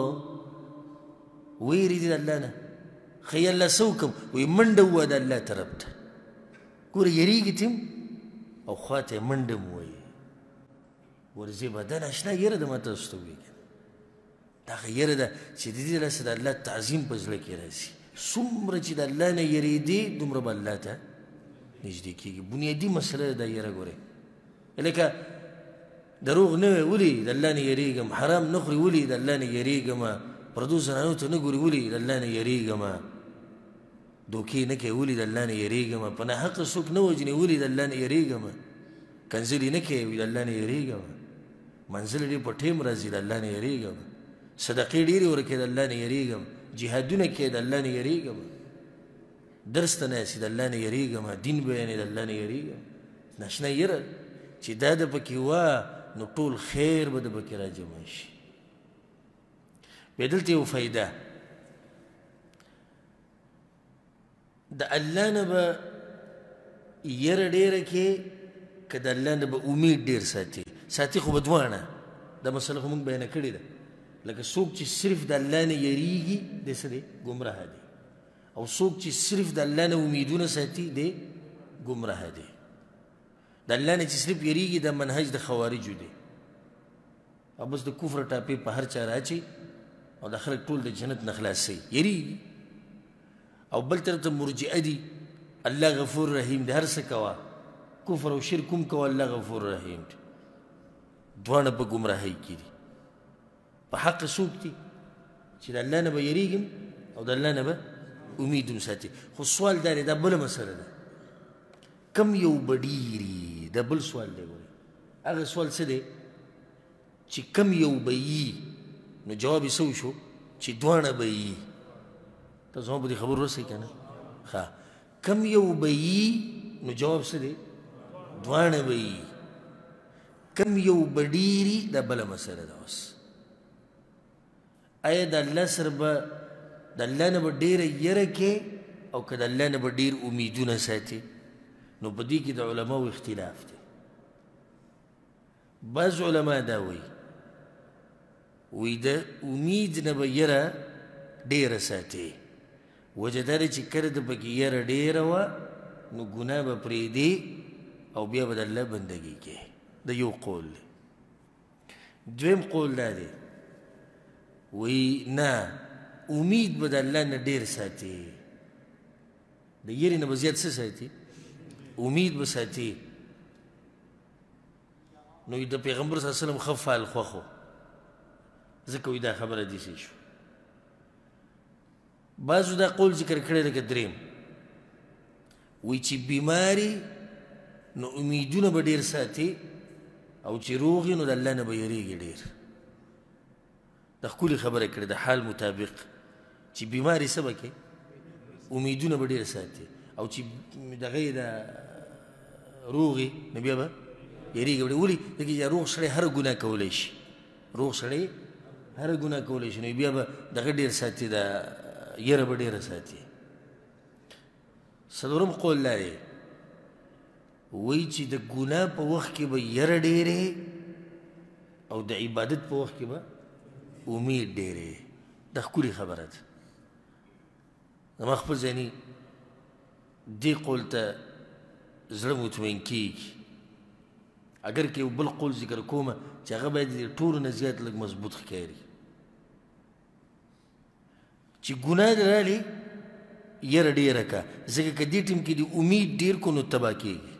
ویرېدې د الله نه، ښه یا الله څه وکړم؟ وایي منډه ووهه د الله طرف ته. ګوره یېرېږي ترې هم او خوا ته یې منډه هم وهي. ورځې به دا ناشنا یره ده، ما تاسو ته ووایي دا هغه یره ده چې د دې لاسه د الله تعظیم په زړه کې راځي. څومره چې د الله نه یېرېدې دومره به الله ته نږدې کېږي. بنیادي مسله ده دا یره. ګورئ لکه دروغ نه وایي ولې؟ د الله نه یېرېږم. حرام نه خوري ولې؟ د الله نه یېرېږم. پردو زنانو ته نه ګوري ولې؟ د الله نه یېرېږم. دوکې نه کوي ولې؟ د الله نه یېرېږم. په ناحقه څوک نه وژني ولې؟ د الله نه یېرېږم. کنځلې نه کوي، د الله نه یېرېږم. منزل ډېر په ټیم راځي، د الله نه یېرېږم. صدقې ډېرې ورکوي، د الله نه یېرېږم. جهادونه کوي، د الله نه یېرېږم. درس ته ناست، د الله نه یېرېږم. دین بیانوي، د الله نه یېرېږم. ناشنا یېره چې دا د پکې وه نو ټول خیر به د پکې راجمع شي. بیا دلته یو فایده، د الله نه به یره ډېره کې که د الله نه به امید ډېر ساتي؟ ساتي خو به دواړه. دا مسله خو موږ بیانه کړې ده. لکه څوک چې صرف د الله نه یریږي دی څه دی؟ ګمراه دی. او څوک چې صرف د الله نه امیدونه ساتي دی ګمراه دی. د الله نه چې صرف یریږي دا منهج د خوارجو دی، او بس د کفر ټاپې په هر چا راچي او د خلک ټول د جنت نه خلاصوي، یریږي. او بل طرف ته مرجئه دي، الله غفور رحیم دی، هر څه کوه، کفر او شرک هم کوه، الله غفور رحیم دی. دواړه په ګمراهۍ کې دي. په حق څوک دي چې د الله نه به یریږم او د الله نه به امید هم ساتي. خو سوال دا دی، دا بله مسله ده، کم یو به ډېري؟ دا بل سوال دی. ګورئ هغه سوال څه دی چې کم یو به یي؟ نو جواب یې څه وشو؟ چې دواړه به یي. تاسو هم په دې خبرو رسئ که نه؟ ښه، کم یو به یي؟ نو جواب څه دی؟ دواړه به یي. کم یو به ډېري؟ دا بله مسله ده. اوس آیا د الله سره به د الله نه به ډېره یره کې او که د الله نه به ډېر امیدونه ساتي؟ نو په دې کې د علماو اختلاف دی. بعض علما دا وایي، وایي د امید نه به یره ډېره ساتي. وجه دا ده چې کله د پکې یره ډېره وه نو ګناه به پرېږدي او بیا به د الله بندګي کوي. دا یو قول دی. دویم قول دا دی، وایي نه، امید به د الله نه ډېر ساتي، د یرې نه به زیات څه ساتي؟ امید به ساتي. نو د پیغمبر صلی الله علیه وسلم ښه فال خوښ و، ځکه وایي دا خبره داسې شو. بعضو دا قول ذکر کړی لکه دریم، وایي چې بیماري نو امیدونه به ډېر ساتي، او چې روغ یې نو د الله نه به یریږي ډېر. د ښکلې خبره کړې د حال مطابق، چې بیماري څه به کوي؟ امیدونه به ډېر ساتي، او چې دغه یې د روغ یې نو بیا به یریږي ډېر. ولې؟ ځکه چې روغ سړی هره ګناه کولی شي، روغ سړی هره ګناه کولی شي، نو بیا به دغه ډېر ساتي، د یره به ډېره ساتي. څلورم قول دا دی، وایي چې د ګناه په وخت کې به یره ډېرې او د عبادت په وخت کې به امید ډېرې. دا ښکلې خبره ده. زما خپل ځاني دې قول ته زړه مطمئن کېږي، اګر که یو بل قول ذکر کومه چې هغه باید د ټولو نه زیات لږ مضبوط ښکاري، چې ګناه دې راغلې یره ډېره که، ځکه که دې ټیم کې د امید ډېر کړو نو تباه کېږي.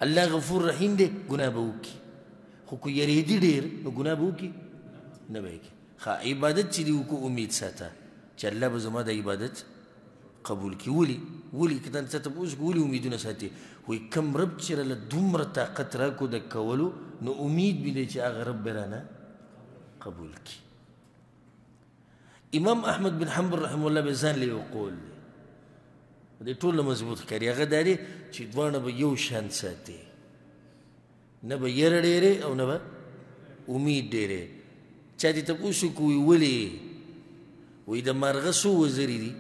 الله غفور رحیم دی، ګناه به وکړي، خو که یرېدي ډېر نو ګناه به وکړي نه به یې کړي. ښه عبادت چې دې وکړو امید ساته چې الله به زما د عبادت قبول کړي. ولې؟ ولې که ته تپوس وکړو ولې امیدونه ساتي؟ وایي کوم رب چې راله دومره طاقت راکړو د کولو، نو امید مې دی چې هغه رب به رانه قبول کړي. امام احمد بن حنبل رحمه الله به ځان له یو قول دی، دې ټول له مضبوط ښکاري، هغه دا دی چې دواړه به یو شان ساتي، نه به یره ډېرې او نه به امید ډېرې. چا دې تپوس وکړو وایي ولې؟ وایي د مارغه څو وزرې دي؟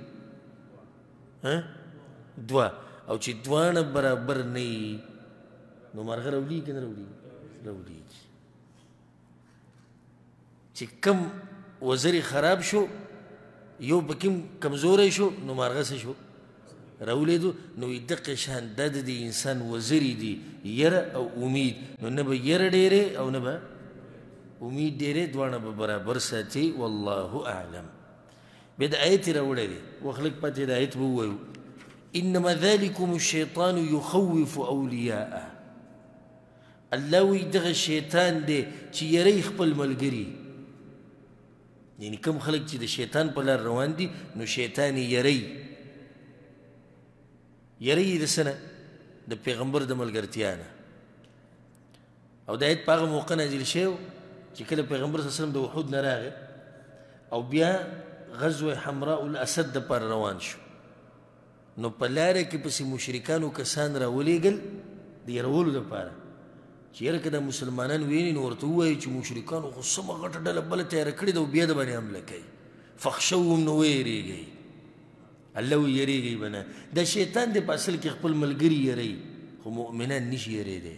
دوه، او چې دواړه برابر نه وي نو مارغه راولېږي که نه راولېږي؟ راولېږي. چې کم وزرې خراب شو، یو پکې کمزوری شو، نو مارغه څه شو؟ راولېدو. نو دقه شان دا د دې انسان وزرې دي، یره او امید، نو نه به یره ډېرې او نه به امید ډېرې، دواړه به برابر ساتي. والله اعلم. بیا د آیت یې راوړی دی، وخت لږ پاتې د آیت به ووایو. انما ذلکم الشیطان یخوف اولیاءه. الله وایي دغه شیطان دی چې یری خپل ملګري، یعنی کم خلک چې د شیطان په لار روان دي نو شیطان یې یری، یری یې د څه نه؟ د پیغمبر د ملګرتیا نه. او دا آیت په هغه موقع نازل شوی چې کله پیغمبر صلی الله علیه وسلم د احد نه راغی او بیا غزوه حمراء الاسد دپاره روان شو، نو په لاره کې پسې مشرکانو کسان راولېږل د یرولو دپاره چې یاره که دا مسلمانان ویني نو ورته ووایي چې مشرکانو خو سمه غټه ډله بله تیاره کړې ده او بیا د باندې حمله کوي، فخشوهم، نو ویرېږئ. الله وایي یرېږئ به نه. دا شیطان دی په اصل کې خپل ملګري یروي، خو مؤمنان نشي یرېدی.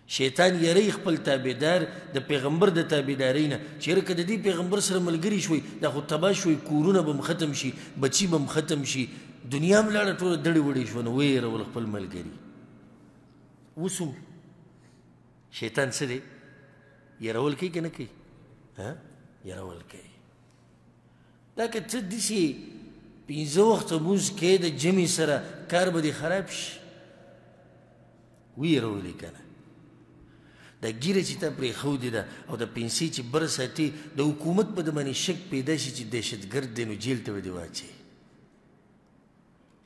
شیطان یری خپل تابعدار د پیغمبر د تابعدارۍ نه، چې یاره که د دې پیغمبر سره ملګري شوئ دا خو تباه شوئ، کورونه به م ختم شي، بچي به م ختم شي، دنیا هم لاړه ټوله دړې وړې شوه، نو ویرول خپل ملګري. اوس هم شیطان څه دی؟ یرول کوي که نه کوي؟ یرول کوي. دا که ته داسې پنځه وخته لمونځ کوې د جمع سره، کار به دې خراب شي. ویرولې که نه؟ دا ږیره چې تا پرېښودې ده او د پنسې چې بره ساتې، د حکومت په د باندې شک پیدا شي چې دهشتګرد دی نو جیل ته به دې واچوي.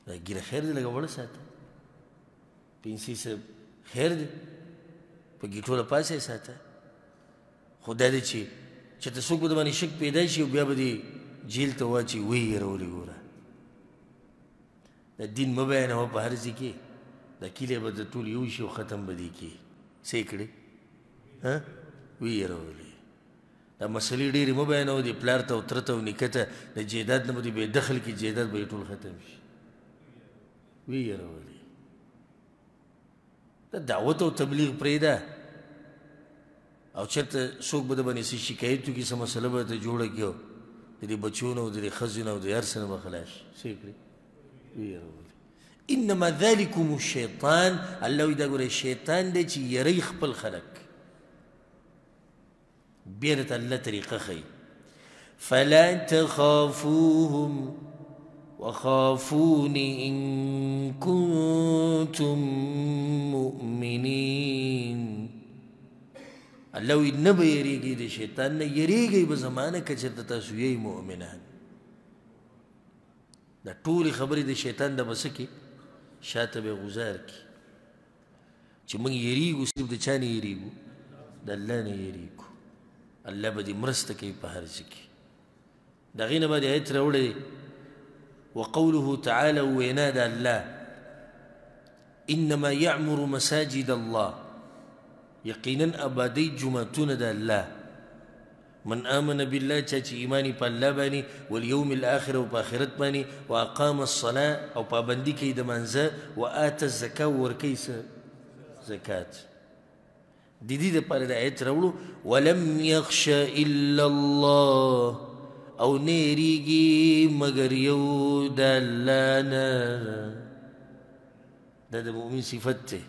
دا ږیره خیر دی، لږه وړه ساته، پنسې څه خیر دی، په ګیټو له پاسه یې ساته. خو دا دی چې ته څوک به د باندې شک پیدا شي او بیا به دې جیل ته واچوي، ویې یرولې. ګوره دا دین مه بیانوه په هر ځای کې، دا کلی به د ټول یو شي او ختم به دې کړي. څه یې کړې؟ ویرولې. دا مسلې ډېرې مه بیانوه دې پلار ته او تره ته او نیکه ته، د جایداد نه به دې بې دخل کړي، جایداد به یې ټول ختم شي. ویرولې. دا دعوت او تبلیغ پرېږده، او چېرته څوک به د باندې څه شکایت وکړي، څه مسله به ورته جوړه کړي، او د دې بچو نه او د دې ښځې نه او د هر څه نه به خلاص شي. څه یې کړې؟ ویرولې. انما ذلکم الشیطان. الله وایي دا ګوره شیطان دی چې یری خپل خلک، بیا درته الله طریقه ښیي. فلا تخافوهم وخافون إن كنتم مؤمنين. الله وایي نه به یریږئ د شیطان نه، یریږئ به زما نه که چېرته تاسو یئ مؤمنان. دا ټولې خبرې د شیطان د به څه کې شاته به غزار کړي. چې موږ یریږو صرف د چا نه یریږو؟ د الله نه یریږو. الله به دې مرسته کوي په هر څه کې. د هغې نه بعد آیت راوړی دی وقوله تعالی، وینا د الله انما یعمر مساجد الله، یقینا آبادی جوماتونه د الله. من آمن بالله، چا چې ایمان یې په الله باندې، والیوم الاخر او په آخرت باندې، واقام الصلاة او پابندي کوي د مانځه، وآت الزکا ورکوي څه؟ زکات. د دې دپاره د آیت راوړو ولم یخش الا الله، او نه یریږي مګر یو د الله نه. دا د مؤمن صفت دی،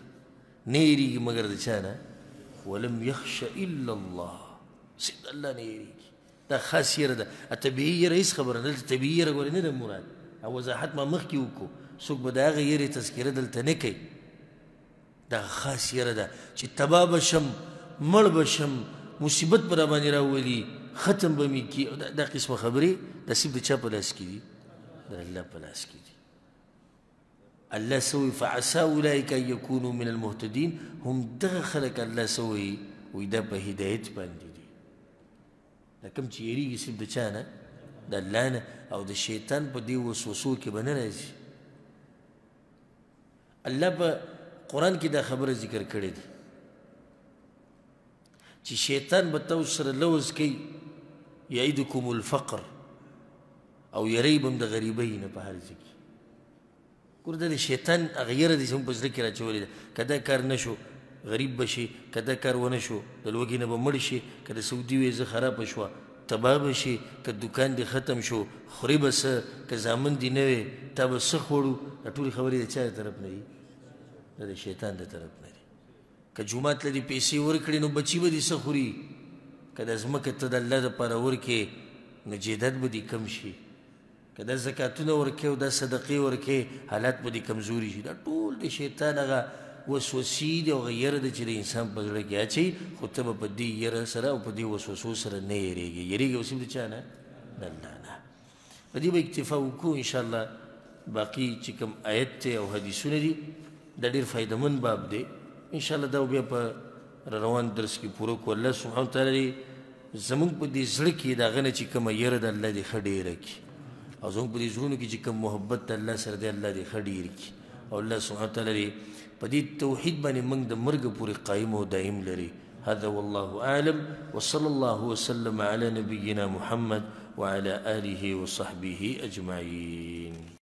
نه یریږي مګر د چا نه؟ ولم یخش الا الله، صرف د الله نه یریږي. دا خاص یره ده، طبیعي یره هېڅ خبره نه، دلته طبیعي یره ګورې نه ده مراد. او وضاحت ما مخکې وکړو، څوک به د هغې یرې تذکره دلته نه کوي. دا خاص یره ده چې تباه به شم، مړ به شم، مصیبت به راباندې راولي، ختم به مې کړي. دا قسمه خبرې دا صرف د چا په لاس کې دي؟ د الله په لاس کې دي. الله څه وایي؟ فعسى اولئک ان یکونو من المهتدین. هم دغه خلک الله څه وایي؟ وایي دا په هدایت باندې دي. دا کوم چې یریږي صرف د چا نه؟ د الله نه، او د شیطان په دې وسوسو کې به نه راځي. الله په قرآن کې دا خبره ذکر کړې ده چې شیطان به تاسو سره لوظ کوي یعدکم الفقر، او یری به هم د غریبۍ نه په هر ځای کې. ګوره دا د شیطان هغه یره ده چې موږ په زړه کې راچولې ده، که دا کار نه شو غریب به شي، که دا کار ونه شو د لوږې نه به مړ شي، که د سعودي ویزه خرابه شوه تباه به شي، که دوکان دې ختم شو خوري به څه، که زامن دې نه وي تا به څه خوړو. دا ټولې خبرې د چا د طرف نه دي؟ دا د شیطان د طرف نه دي. که جومات له دې پیسې ورکړې نو بچي به دې څه خوري، که دا ځمکه ته د الله دپاره ورکړې نو جیداد به دې کم شي، که دا زکاتونه ورکړې او دا صدقې ورکړې حالات به دې کمزوري شي. دا ټول د شیطان هغه وسوسې دي او هغه یره ده چې د انسان په زړه کې اچوي، خو ته به په دې یره سره او په دې وسوسو سره نه یریږې. یریږې اوس هم د چا نه؟ د الله نه. په دې به اکتفا وکړو انشاءالله. باقي چې کوم آیت دی او حدیثونه دي دا ډېر فایدهمند باب دی، انشاءالله دا بیا په روان درس کې پوره کړو. الله سبحانه وتعالی دې زموږ په دې زړه کې د هغه نه چې کومه یره ده الله دې ښه ډېره کړي، او زموږ په دې زړونو کې چې کوم محبت د الله سره دی الله دې ښه ډېر کړي، او الله سبحانه وتعالی دې په دې توحید باندې موږ د مرګ پورې قایم او دایم لري. هذا والله أعلم، وصلى الله وسلم على نبينا محمد وعلى آله وصحبه أجمعين.